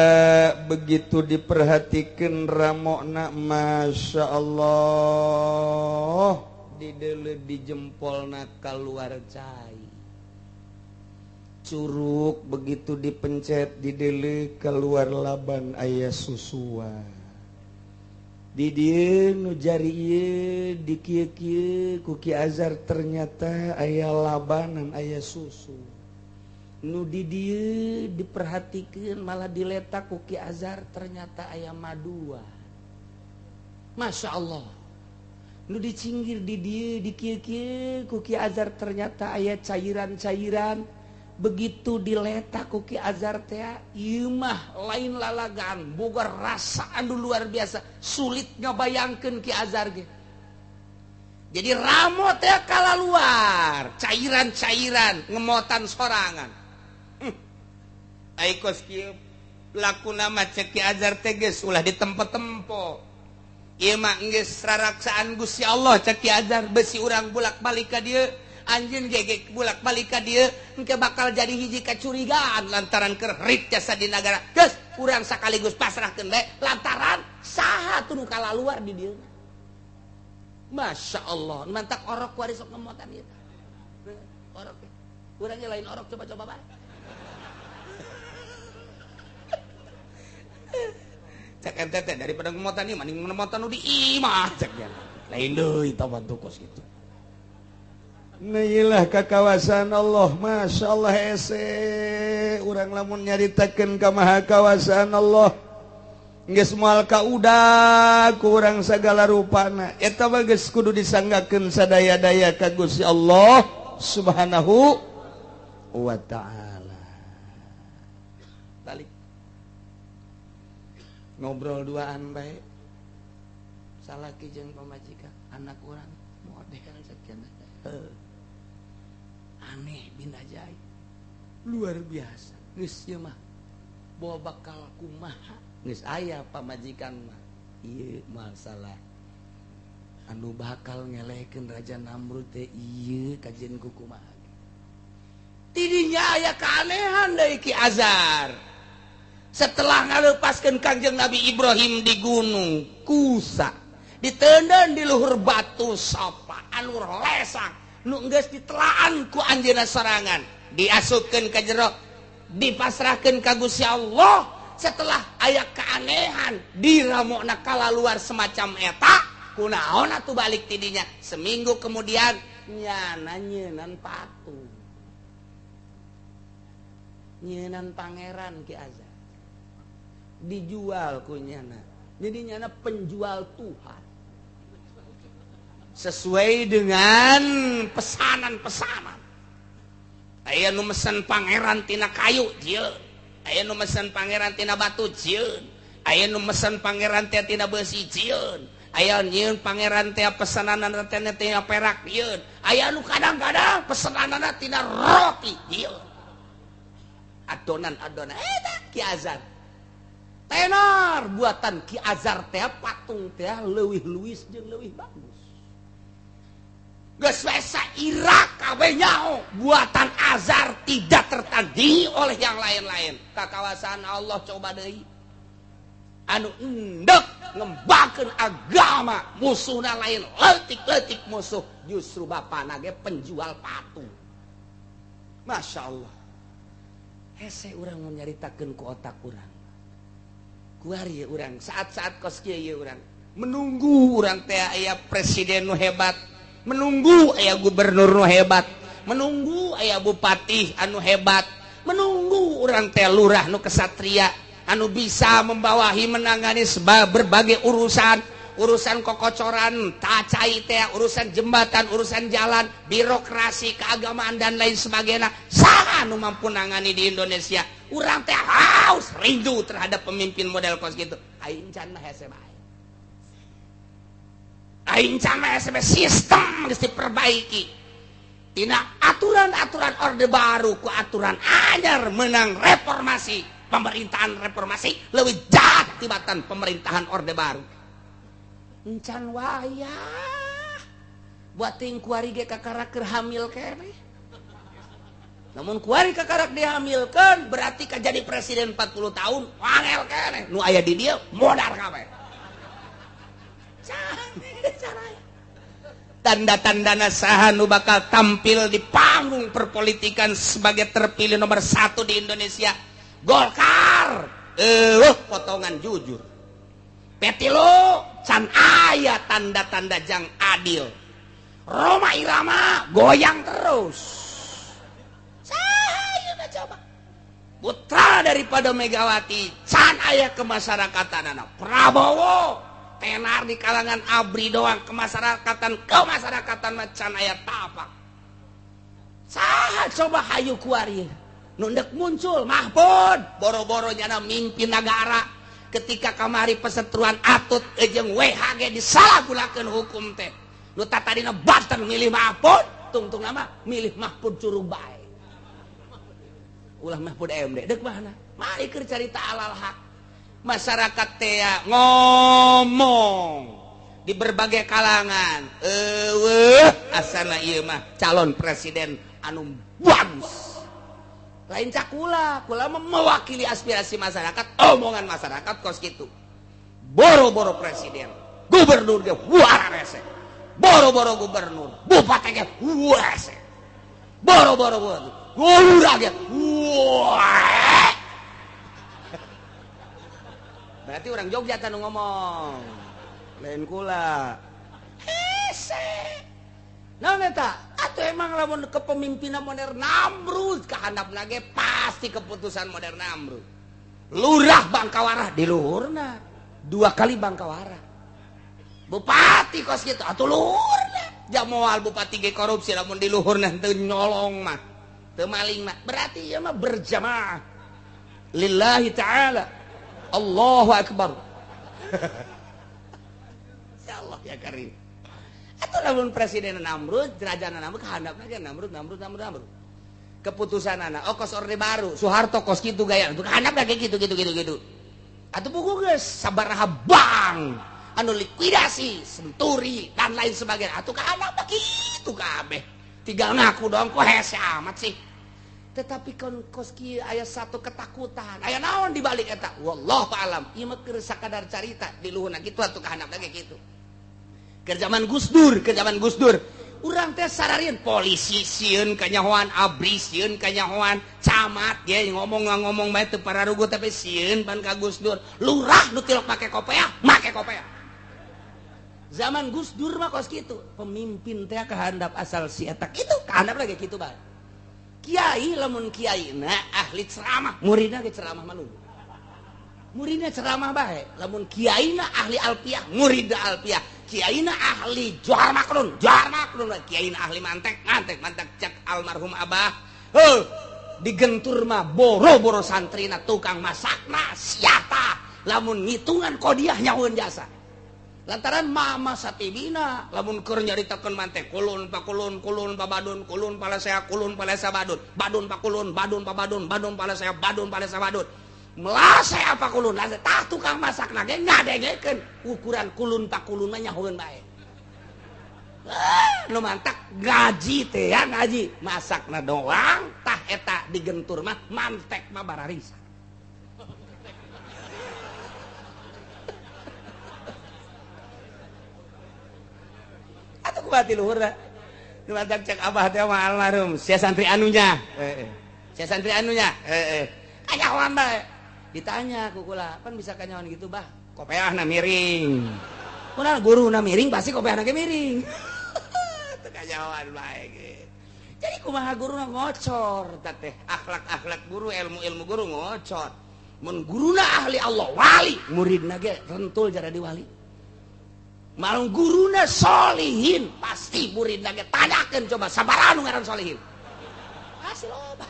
begitu diperhatikan ramona Masya Allah didele di jempolna keluar cai curug begitu dipencet didele keluar laban aya susuan di dieu nu jari ieu di kieu-kieu ku Ki Azar ternyata aya labanan aya susu nu di dieu diperhatikeun malah diletak ku Ki Azar ternyata aya madua. Masya Allah nu dicinggir di dieu di kieu-kieu ku Ki Azar ternyata aya cairan-cairan begitu diletak ku Ki Azar teh ieu mah lain lalagan boga rasa anu luar biasa sulit ngabayangkeun Ki Azar ge. Jadi ramo teh kalaluar cairan-cairan ngemotan sorangan. Ai kos kieu lakuna mah cek Ki Azar teh geus ulah ditempo-tempo. Ieu mah geus raraksaan Gusti Allah cek Ki Azar besi urang bolak-balik ka dieu anjeun ge bolak-balik ka dieu engke bakal jadi hiji kacurigaan lantaran keur rit jasa di nagara geus urang sakaligus pasrahkeun bae lantaran saha tuh nu kalaluar di dieu. Masya Allah mantak orok kuari sok ngemotan ieu orok urang ge lain orok coba-coba bae. Cek ente teh daripada ngemotan ieu mending ngemotan nu di imah cek dia. Lain deui tah kos kitu. Neilah ka kawasan Allah Masya Allah hese urang lamun nyaritakeun ka maha kawasaan Allah geus moal ka udag ku urang sagala rupana eta mah geus kudu disanggakeun sadaya-daya ka Gusti Allah Subhanahu wa ta'ala. Balik ngobrol duaan bae salaki jeung pamajikan anak urang model sekian aneh bin ajaib luar biasa geus ieu mah bawa bakal kumaha geus aya pamajikan mah ieu masalah anu bakal ngelehkeun Raja Namrud teh ieu kajian ku kumaha tidinya aya keanehan deui Ki Azar setelah ngalepaskeun Kangjeng Nabi Ibrahim di gunung Kusa ditenden di luhur batu Sopa anu lesang nu geus ditelaan ku anjeunna sorangan diasupkeun ka jero dipasrahkeun ka Gusti Allah. Setelah aya keanehan diramokna kalaluar semacam eta kunaon atuh balik tidinya seminggu kemudian nyana nyeunan patung nyeunan pangeran Ki Azar dijual ku nyana jadi nyana penjual Tuhan sesuai dengan pesanan-pesanan. Aya nu mesen pangeran tina kayu jieun, aya nu mesen pangeran tina batu jieun, aya nu mesen pangeran teh tina besi jieun, aya nyieun pangeran teh pesananana teh tina perak jieun, aya nu kadang-kadang pesananana tina roti jieun. Adonan-adonan eta Ki Azar. Tenar buatan Ki Azar teh patung teh leuwih luwis jeung leuwih bagus. Geus we Irak kabeh nyaho buatan Azar tidak tertandingi oleh yang lain-lain. Kakawasaan Allah coba deui. Anu endek ngembakeun agama, musuhna lain leutik-leutik musuh, justru bapana ge penjual patung. Masya Allah. Hese urang mun nyaritakeun ku otak urang. Kuari urang saat-saat kos kieu ieu urang menunggu urang teh aya presiden nu hebat, menunggu aya gubernur nu hebat, menunggu aya bupati anu hebat, menunggu urang teh lurah nu kesatria anu bisa membawahi menangani berbagai urusan, urusan kokocoran, tacai teh, urusan jembatan, urusan jalan, birokrasi, keagamaan dan lain sebagainya. Saha nu mampu nangani di Indonesia? Urang teh haus rindu terhadap pemimpin model kos gitu. Aing can mah hese bae. Aing can mah hese bae, sistem geus diperbaiki. Tina aturan-aturan Orde Baru ku aturan anyar menang reformasi, pemerintahan reformasi leuwih jahat tibatan pemerintahan Orde Baru. Encan wayah buat ting kuari ge kakarak keur hamil keneh. Namun kuari kakarak dihamilkan berarti ka jadi presiden 40 tahun wangel keneh nu aya di dieu modar kabeh. Tanda-tandana saha nu bakal tampil di panggung perpolitikan sebagai terpilih nomor 1 di Indonesia? Golkar. Potongan jujur. Petilo can aya tanda-tanda jang adil. Rhoma Irama goyang terus. Saya coba. Putra daripada Megawati can aya kemasyarakatan anak. Prabowo tenar di kalangan ABRI doang, kemasyarakatan mah can aya tapak. Saha coba hayu kuari nu ndek muncul Mahfud boro-boro nyana mimpin negara. Ketika kamari pesetruan Atut jeung WHG disalahgunakeun hukum teh. Nu tatadina Banten milih Mahfud, tungtung nama milih Mahfud curug bae. Ulah Mahfud MD dek mana? Mari keur carita alal hak. Masyarakat teh ngomong di berbagai kalangan. Eueuh asana ieu mah calon presiden anu bagus. Lain cakula, kula mewakili aspirasi masyarakat, omongan masyarakat kos gitu. Boro-boro presiden, gubernur ge warese. Boro-boro gubernur, bupati ge warese. Boro-boro lurah ge wah. Berarti orang Jogja kan ngomong. Lain kula. Hese. Naon eta? Atau emang lamun kepemimpinan modern Namrud kahandapna ge pasti keputusan modern Namrud. Lurah Bangkawarah di luhurna. 2 kali Bangkawarah. Bupati kos kitu atuh luhurna. Jamoal bupati ge korupsi lamun di luhurna teu nyolong mah. Teu maling mah. Berarti ieu mah berjamaah. Lillahi ta'ala. Allahu akbar. Ya Allah ya Karim. Atau lamun presiden Namrud, kerajaan Namrud kahandapna ge Namrud, Namrud, Namrud, Namrud. Keputusan anak, oh kos Orde Baru, Soeharto kos kitu gaya, itu kahandapna ge gitu gitu gitu gitu. Atuh buku geus sabaraha bank anu likuidasi, Senturi dan lain sebagainya. Atuh kahandapna kitu kabeh. Tinggal ngaku doang kok hese amat sih. Tetapi kon kos kieu aya satu ketakutan. Aya naon di balik eta? Wallahu a'lam. Ieu mah keur sakadar carita di luhurna kitu atuh kahandapna ge kitu. Ke zaman Gus Dur, ke zaman Gus Dur. Urang teh sararieun polisi sieun kanyahoan, ABRI sieun kanyahoan, camat ge ngomong-ngomong bae teu pararuguh tapi sieun pan ka Gus Dur. Lurah nu tilok make kopeah, make kopeah. Zaman Gus Dur mah kos kitu, pemimpin teh kahandap asal si eta kitu, kahandap lagi kitu bae. Kiai lamun kiaina ahli ceramah, muridna ge ceramah mah lugu. Muridna ceramah bae, lamun kiaina ahli alfiah, muridna alfiah. Kiaina ahli johar makrun, kiaina ahli mantek, mantek cek almarhum abah. Heuh, digentur mah boro-boro santrina tukang masakna siata, lamun ngitungan kodiah nyaweun jasa. Lantaran mama satibina lamun keur nyaritakeun mantek kulun pakulun kulun pabadun kulun palasea kulun palesa badun badun pakulun badun pabadun badun palasea badun palesa badun. Melase apa kulun lase tah tukang masak nage ngadengekeun ukuran kulun pakulun mah nyahoeun bae. Nu mantak ngaji teh ya ngaji, masakna doang tah eta digentur mah mantek mah bararisa. Atuh kumaha ti luhurna? Nu mantak cek abah teh mah almarhum, sia santri anunya. Heeh. Sia santri anunya. Heeh. Kanyahoan bae. Ditanya ku kula, pan bisa kanyahoan gitu bah? Kopeahna miring. Kunaon guruna miring pasti kopeahna ge miring. Teu kanyahoan bae ge. Jadi kumaha guruna ngocor tah teh, akhlak-akhlak guru, ilmu-ilmu guru ngocor. Mun guruna ahli Allah wali, muridna ge rentul jadi wali. Malung guruna solihin, pasti muridna ge tanyakeun coba sabaraha nu ngaran solihin. Pasti loba.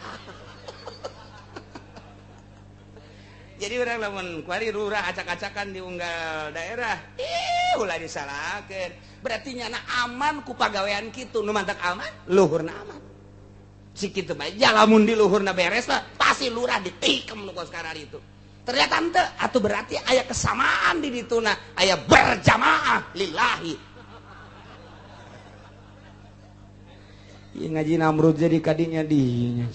Jadi orang lamun kuari lurah acak-acakan di unggal daerah, ih ulah disalahkeun. Berarti nyana aman ku pagawean kitu, nu mantak aman, luhurna aman. Si kitu mah lamun di luhurna beres lah, pasti lurah ditikem nu kos kararitu. Ternyata henteu, atuh berarti aya kesamaan di dituna, aya berjamaah lillahi. Ieu ngaji Namrud jadi kadinya dinya.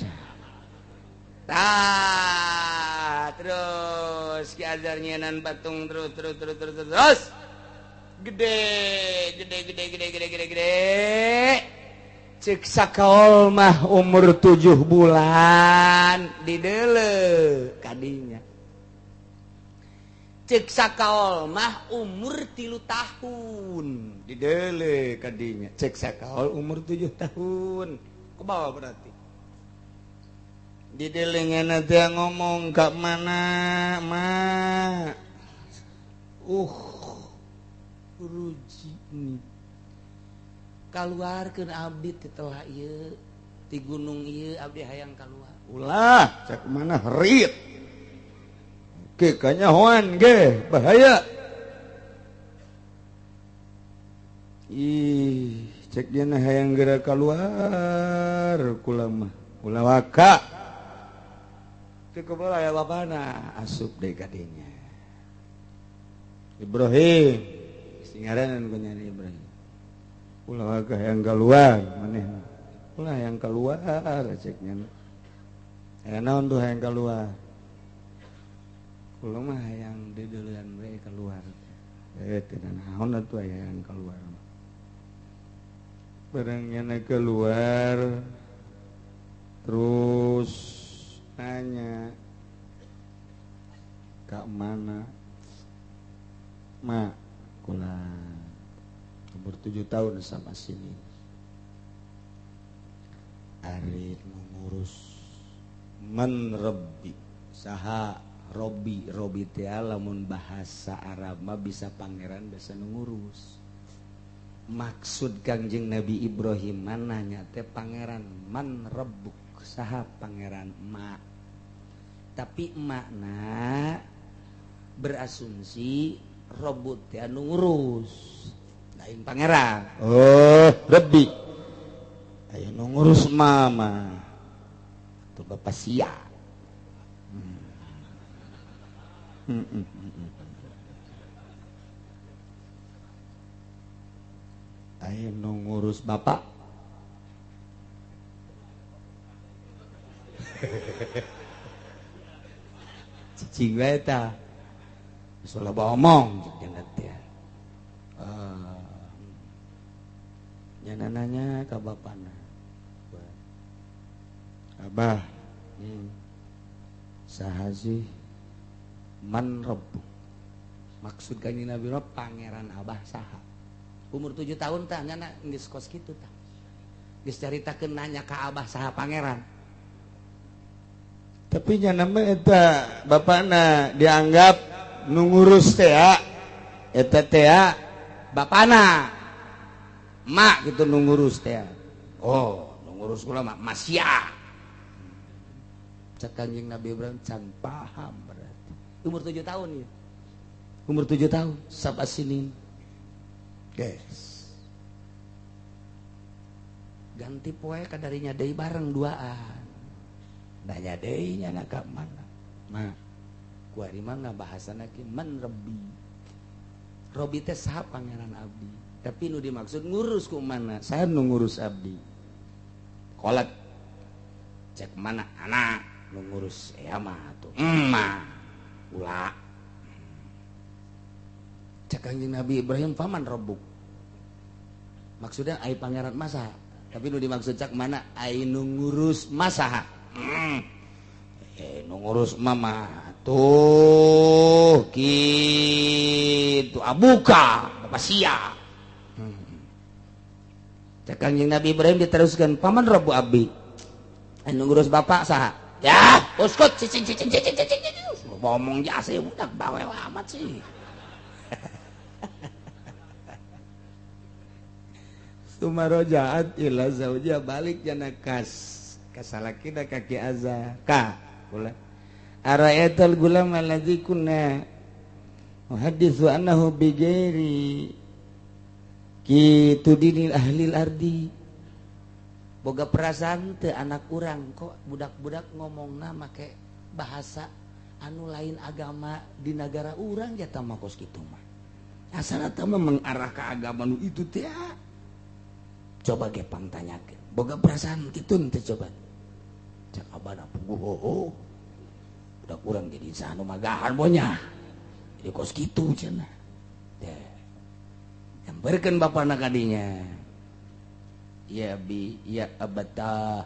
Tah, terus Ki Azhar nyenan patung terus terus terus terus terus. Gede gede gede gede gede gede gede. Cek sakaol mah umur 7 bulan dideuleu kadinya. Cek sakaol mah umur 3 tahun dideuleu kadinya. Cek sakaol umur 7 tahun. Kebawa berarti. Didelengan teh ngomong ka mana ma ruji nih kaluarkeun abdi ti telah ieu ti gunung ieu abdi hayang kaluar ulah cek mana rit ge kanyahoan ge bahaya ih cek dia hayang geura kaluar kula mah ulah waka kebala ya bapana asup deh kadinya Ibrahim singaranan kunyana Ibrahim ulah waka yang keluar manehna ulah yang keluar ceknya aya naon tuh yang keluar kula mah hayang dideulean we keluar teu naon atuh aya yang keluar barang nyana keluar terus nanya kak mana mak kula umur 7 tahun sama sini ari mengurus man rabbi saha robi robi teh lamun bahasa Arab mah bisa pangeran bisa ngurus. Maksud Kangjeng Nabi Ibrahim nanya teh pangeran man rabbuk saha pangeran mak. Tapi makna berasumsi robot teh anu ngurus lain pangeran. Oh, Rabbi. Aya nu ngurus mama. Tuh bapak sia. Aya nu ngurus bapak. Cicing wae tah. Geus loba omong jeung jangan teh. Nya nanya ka bapana. Abah, saha sih man rabbuk? Maksud Kanjeng Nabi mah pangeran abah saha? Umur 7 tahun tah nyana geus kos kitu tah. Geus caritakeun nanya ka abah saha pangeran. Tapi nya nama eta bapana dianggap nu ngurus teh eta teh bapana mak gitu nu ngurus teh. Oh, nu ngurus kula mah masya. Cek Kanjeng Nabi Ibrahim can paham berarti. Umur 7 tahun ya. Umur 7 tahun sabasinin. Guys. Ganti poe kadarinya deui bareng duaan. Nanya deui nya ka mana? Ma. Kuari mah ngabahasana ki man rabbi. Robi teh saha pangeran abdi? Tapi nu dimaksud ngurus ku mana? Saya nu ngurus abdi. Kolat cek mana anak nu ngurus ya mah tuh. Emak ulah. Cek Kanjeng Nabi Ibrahim paman robuk. Maksudnya ai pangeran masa. Tapi nu dimaksud cak mana ai nu ngurus masaha. Nu ngurus mama tuh gitu abuka bapak sia. Cek Kanjeng Nabi Ibrahim diteruskan paman robu abdi anu ngurus bapak saha ya uskut cicing cicing cicing cicing ngomong jasa budak bawel amat sih. Sumarojaat ila zauja balik jana kas kasalakina kaki azza ka kula ara'aital gulam alladzi kunna muhadditsu annahu bighairi kitu dinil ahlil ardi. Boga perasaan teu anak urang kok budak-budak ngomongna make bahasa anu lain agama di negara urang jata mah kos kitu mah. Asal eta mah mengarah ke agama nu itu teh. Coba gepang tanyakeun. Boga perasaan kitu teh coba. Cak abana puguh oh. Budak urang jadi sanu magahan bonya. Jadi kos kitu cenah. Teh. Nyamperkeun bapana kadinya. Ya bi ya abata.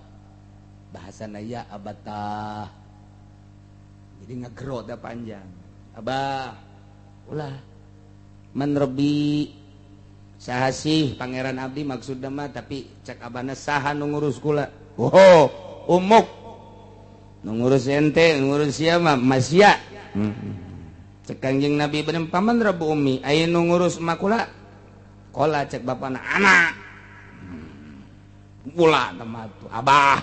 Bahasana ya abata. Jadi ngegero teh panjang. Abah ulah man rabbi saha sih pangeran abdi maksudna mah tapi cek abana saha nu ngurus kula. Oh, umuk nu ngurus ente, nu ngurus sia mah masya. Cek Kanjeng Nabi Ibrahim paman rabu ummi aya nu ngurus emak kula. Kola cek bapana anak. Kula mah tuh abah.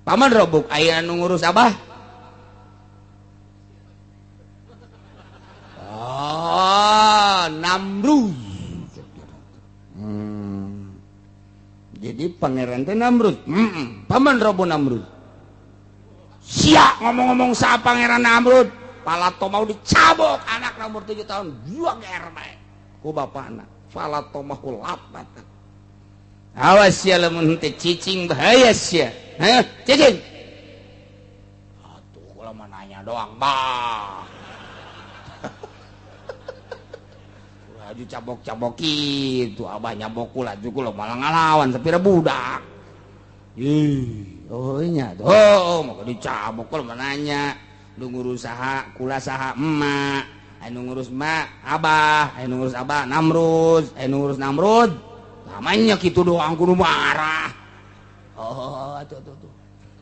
Paman robuk aya nu ngurus abah. Oh, Namrud. Jadi pangeran teh Namrud. Paman robo Namrud. Sia ngomong-ngomong sa pangeran Namrud, palato mau dicabok anak umur 7 tahun, dua ger bae. Ku bapana, palato mah lapat. Awas sia lamun teh cicing bahaya sia. Hah, cicing. Atuh kula mah nanya doang, bah. Laju cabok-cabok itu abah nyabok kula juga lo malah ngalawan sepira budak. Ih, oh nya tuh. Oh, mau dicabok kula mah nanya. Lu ngurus saha, kula saha emak. Anu ngurus emak, abah, anu ngurus abah Namrud, anu ngurus Namrud. Namanya gitu doang kudu marah. Oh, tuh tuh tuh.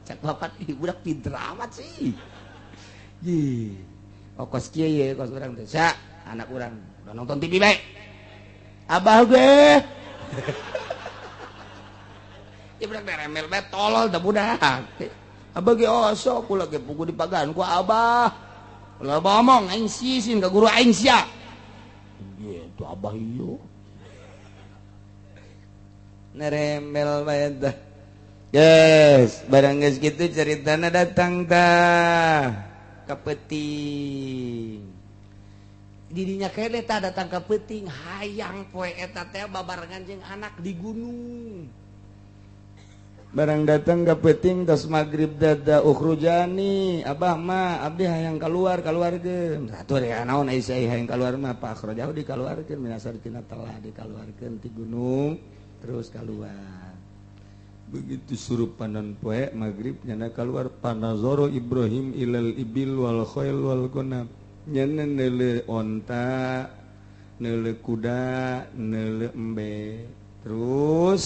Cek bapak ih budak pinter amat sih. Ih. Oh kos kieu ye kos urang teh. Sa, anak urang udah nonton TV bae. Abah ge. Ya budak remel bae tolol da budak. Abah ge osok kula ge pugu dipagan ku abah. Ulah ngomong aing sisin ka guru aing sia. Gitu abah ieu. Neremel bae tah. Geus, barang geus kitu ceritana datang tah ka peuting. Didinya kene tah datang ka peuting hayang poe eta teh babarengan jeung anak di gunung. Barang datang ka peuting tos magrib dada ukhrujani abah mah abdi hayang kaluar kaluarkeun. Satu ya naon ai hayang kaluar mah pak akhrajahu dikaluarkeun minasar tina telah dikaluarkeun ti gunung terus keluar. Begitu suruh panon poe maghrib nyana keluar panazoro Ibrahim ilal ibil wal khail wal gonam. Nyana neule onta, neule kuda, neule embe. Terus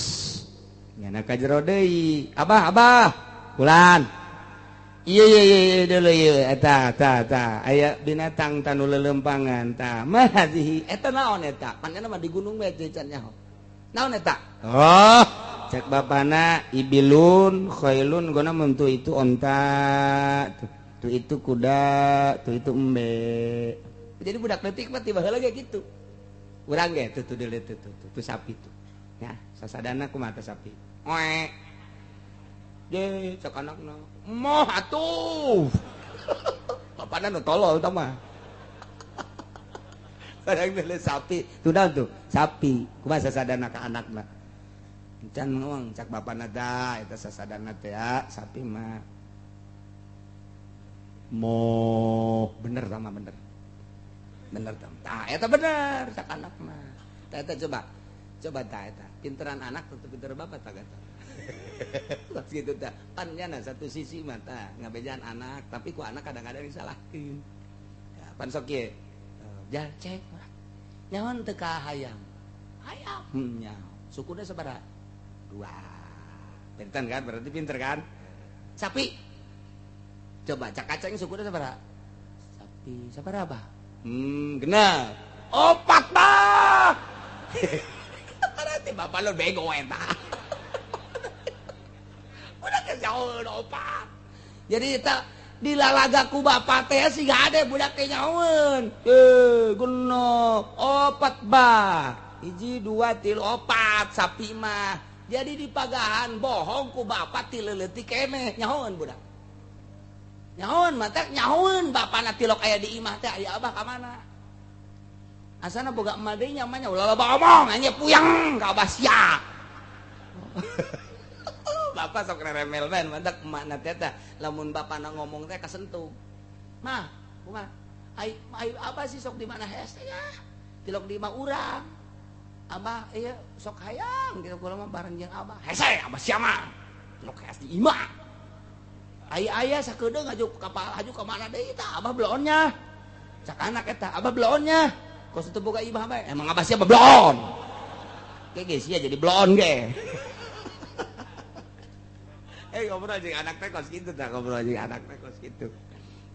nyana ka jero deui. Abah, abah, bulan. Ieu ieu ieu deuleu ieu eta eta eta aya binatang tanu lelempangan tah. Mah hadhihi eta naon eta? Panjana mah di gunung bae can nyaho. Naon eta? Oh, cek bapana ibilun khailun gona mentu itu onta, tuh itu kuda, tuh itu embe. Jadi budak leutik mah tiba heula ge kitu. Urang ge tuh tuh deuleu tuh tuh tuh sapi tuh. Ya, sasadana kumaha teh sapi. Oe. Ye, cek anakna. Moh atuh. Bapana nu tolol tah mah. Barang meuli sapi, tuh tuh sapi. Kumaha sasadana ka anakna? Can ngomong cak bapana da eta sasadana teh sapi mah. Moh bener sama bener. Bener tah. Tah eta bener cak anak mah. Tah eta coba. Coba tah eta. Pinteran anak tetep pinter bapak tah eta. Pas gitu tah. Pan nyana satu sisi mah tah ngabejaan anak, tapi ku anak kadang-kadang disalahkeun. Ya, pan sok ieu. Jal cek nyawan teu ka hayam. Hayam. Nyaho. Sukuna sabaraha? 2. Pinter kan? Berarti pinter kan? Sapi. Coba cak kacang sukuna sabaraha? Sapi sabaraha bah? Genap. 4 bah. Berarti bapak lu bego eta. Udah kejauhan 4. Jadi eta dilalagaku bapak teh siga ade budak teh nyahoeun. Genep 4 bah. 1 2 3 4 sapi mah. Jadi dipagahan bohong ku bapak ti leuletik keneh nyahoeun budak. Nyahoeun mah teh nyahoeun bapana tilok aya di imah teh aya abah ka mana? Asana boga emak deui nya mah nya ulah loba omong anya puyeng ka abah sia. Bapak sok reremel bae mantak emakna teh tah lamun bapana ngomong teh kasentuh. Mah, kumaha? Ai ai abah sih sok di mana hese ya? Tilok di imah urang. Abah ieu sok hayang gitu kula mah bareng jeung abah. Hese abah sia mah. Tilok hees di imah. Ai aya sakedeung aju ka aju ka mana deui tah abah bloonnya. Cak anak eta abah bloonnya. Kos teu boga imah bae. Emang abah sia bloon. Ge ge sia jadi bloon ge. Ngobrol jeung anak teh kos kitu tah, ngobrol jeung anak teh kos kitu.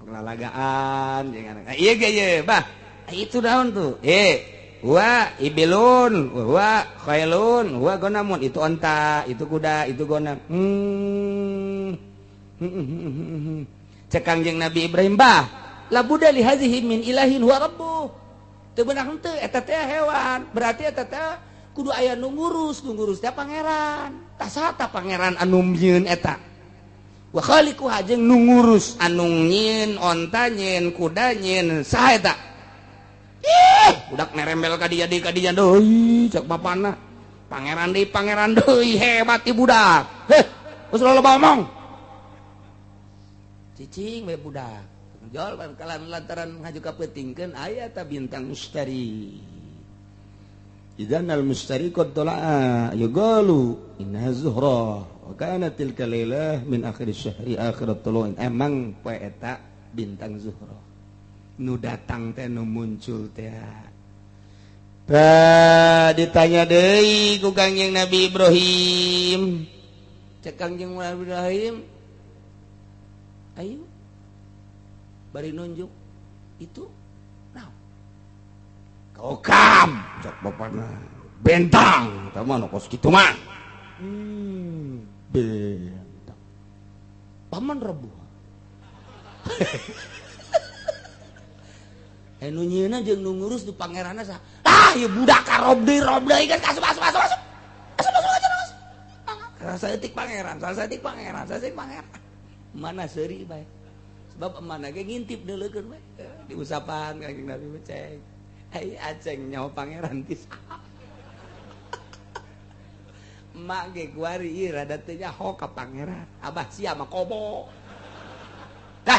Penglalagaan jeung anak. Ieu ge ye, bah. Itu naon tuh? Wa ibilun, wa khailun, wa gonamun, itu onta, itu kuda, itu gonam. Cek Kangjeng Nabi Ibrahim bah, la buddha li hadzihi min ilahin huwa rabbuh. Teu beunang henteu eta teh hewan, berarti eta teh kudu aya nu ngurus, nu ngurus teh pangeran. Tah saha tah pangeran anu nyieun eta? Wa khaliquha jeung nu ngurus anu nyieun onta, nyieun kuda, nyieun saha eta? Ih, budak nerembel ka dieu deui ka dinya deui cek bapana. Pangeran deui hebat ieu budak. Heh, geus loba omong. Cicing we budak. Jol kalan lantaran ngaju ka peutingkeun aya ta bintang mustari. Idzan al mustari qad tala'a yugalu inna zuhra wa kanat tilka lailah min akhir syahri akhir tulu'in. Emang poe eta bintang zuhra. Nu datang teh nu muncul teh. Bah ditanya deui ku Kangjeng Nabi Ibrahim. Cek Kangjeng Nabi Ibrahim, ayo bari nunjuk itu naon? Kokam cek bapana. Bentang tah mah kos kitu mah. Bentang. Paman rebuh. Nu nyieunna jeung nu ngurus nu pangeranna saha? Ah, ieu budak karob deui rob deui geus asup asup asup asup. Asup asup asup. Rasa etik pangeran, rasa etik pangeran, rasa etik pangeran. Mana seuri bae. Sebab mana ge ngintip deuleukeun bae. Diusapan ka Kangjeng Nabi ceng. Ai aceng nyaho pangeran ti saha. Emak ge kuari ieu rada teu nyaho ka pangeran. Abah sia mah kobo. Dah,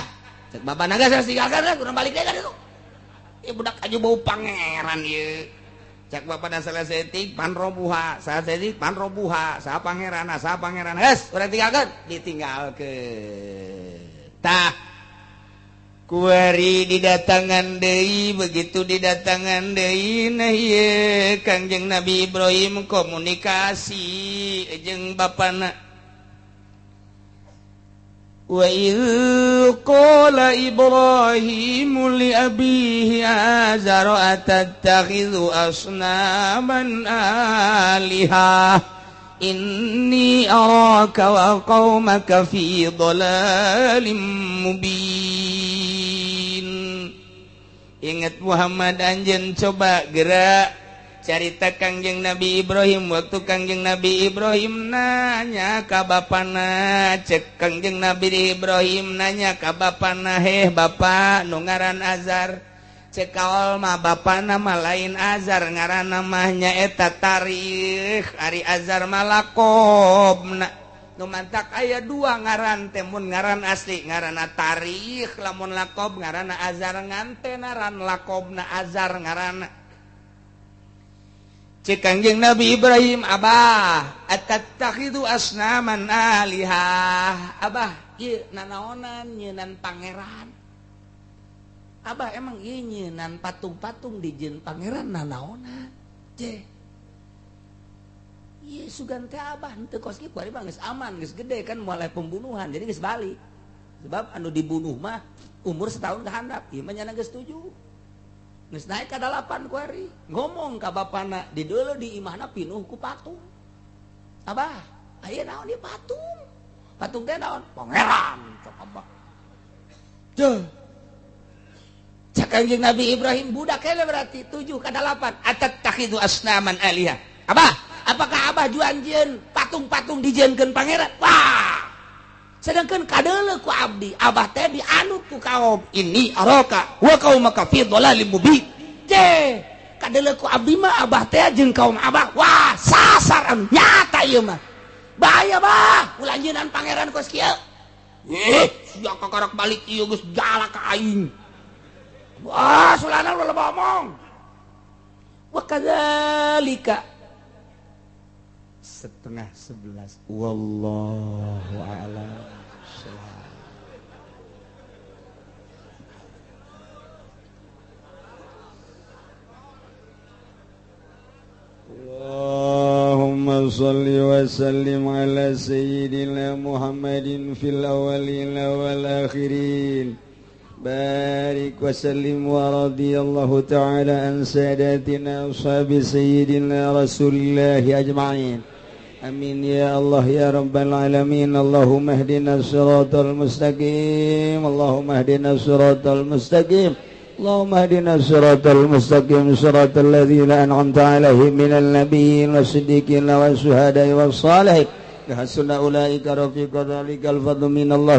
cek bapana geus tinggalkeun lah, urang balik deui ka ditu. Ieu budak aju bau pangeran ieu. Cek bapana salah saeutik panrobuha, salah saeutik panrobuha, saha pangeranna, saha pangeran. Geus, urang tinggalkeun, ditinggalkeun. Tah kuari didatangan deui, begitu didatangan deui nah ieu Kangjeng Nabi Ibrahim komunikasi jeung bapana. Wa idh qala Ibrahimu li abihi azara atattakhidhu asnaman alihah inni araka wa qaumaka fi dhalalim mubin. Ingat Muhammad anjeun coba gerak carita Kangjeng Nabi Ibrahim waktu Kangjeng Nabi Ibrahim nanya ka bapana, cek Kangjeng Nabi Ibrahim nanya ka bapana, heh bapak nu ngaran Azar, Cek kaol mah bapana mah lain Azar ngaranna mah nyaeta Tarikh, ari Azar mah lakobna. Nu mantak aya dua ngaran teh, mun ngaran asli ngaranna Tarikh, lamun lakob ngaranna Azar, ngante ngaran lakobna Azar ngaranna. Cek Kangjeng Nabi Ibrahim, abah atattakhidu asnaman alihah, abah ieu nanaonan nyeunan pangeran, abah emang ieu nyeunan patung-patung dijieun pangeran nanaonan. Cek ieu sugan teh abah henteu kos kieu kuari mah geus aman, geus gede kan mulai pembunuhan, jadi geus balik. Sebab anu dibunuh mah umur setahun ka handap, ieu mah nyana geus 7. Geus naik ka 8 kuari, ngomong ka bapana di deuleu di imahna pinuh ku patung. Abah, aya naon ieu patung? Patung teh naon? Pangeran cek abah. Teu. Cek Kangjeng Nabi Ibrahim budak heula berarti 7 ka 8. Atattakhidu asnaman alihah. Abah, apakah abah juan jieun patung-patung dijieunkeun pangeran? Wah. Sedangkan kadeuleu ku abdi, abah teh dianut ku kaum. Ini araka wa qaumaka fi dhalalim mubin. Ce, kadeuleu ku abdi mah abah teh jeung kaum abah. Wah, sasar anu nyata ieu mah. Bahaya bah, ulah nyeunan pangeran kos kieu. Eh, sia kakarak balik ieu geus galak ka aing. Wah, sulana ulah loba omong. Wa kadzalika 10:30. Wallahu a'lam. Allahumma salli wa sallim ala sayyidina Muhammadin fil awwalin wal akhirin. Barik wa sallim wa radiyallahu ta'ala an sadatina ashabi sayyidina Rasulillahi ajma'in. Amin ya Allah ya Rabbal alamin. Allahumma ihdina siratal mustaqim. Allahumma ihdina siratal mustaqim. Allahumma ihdina siratal mustaqim siratal ladzina an'amta 'alaihim minal nabiyyin wasiddiqin wasyuhada'i wassalihin. Hasuna ulaika rafiqa dzalikal fadlu minallahi.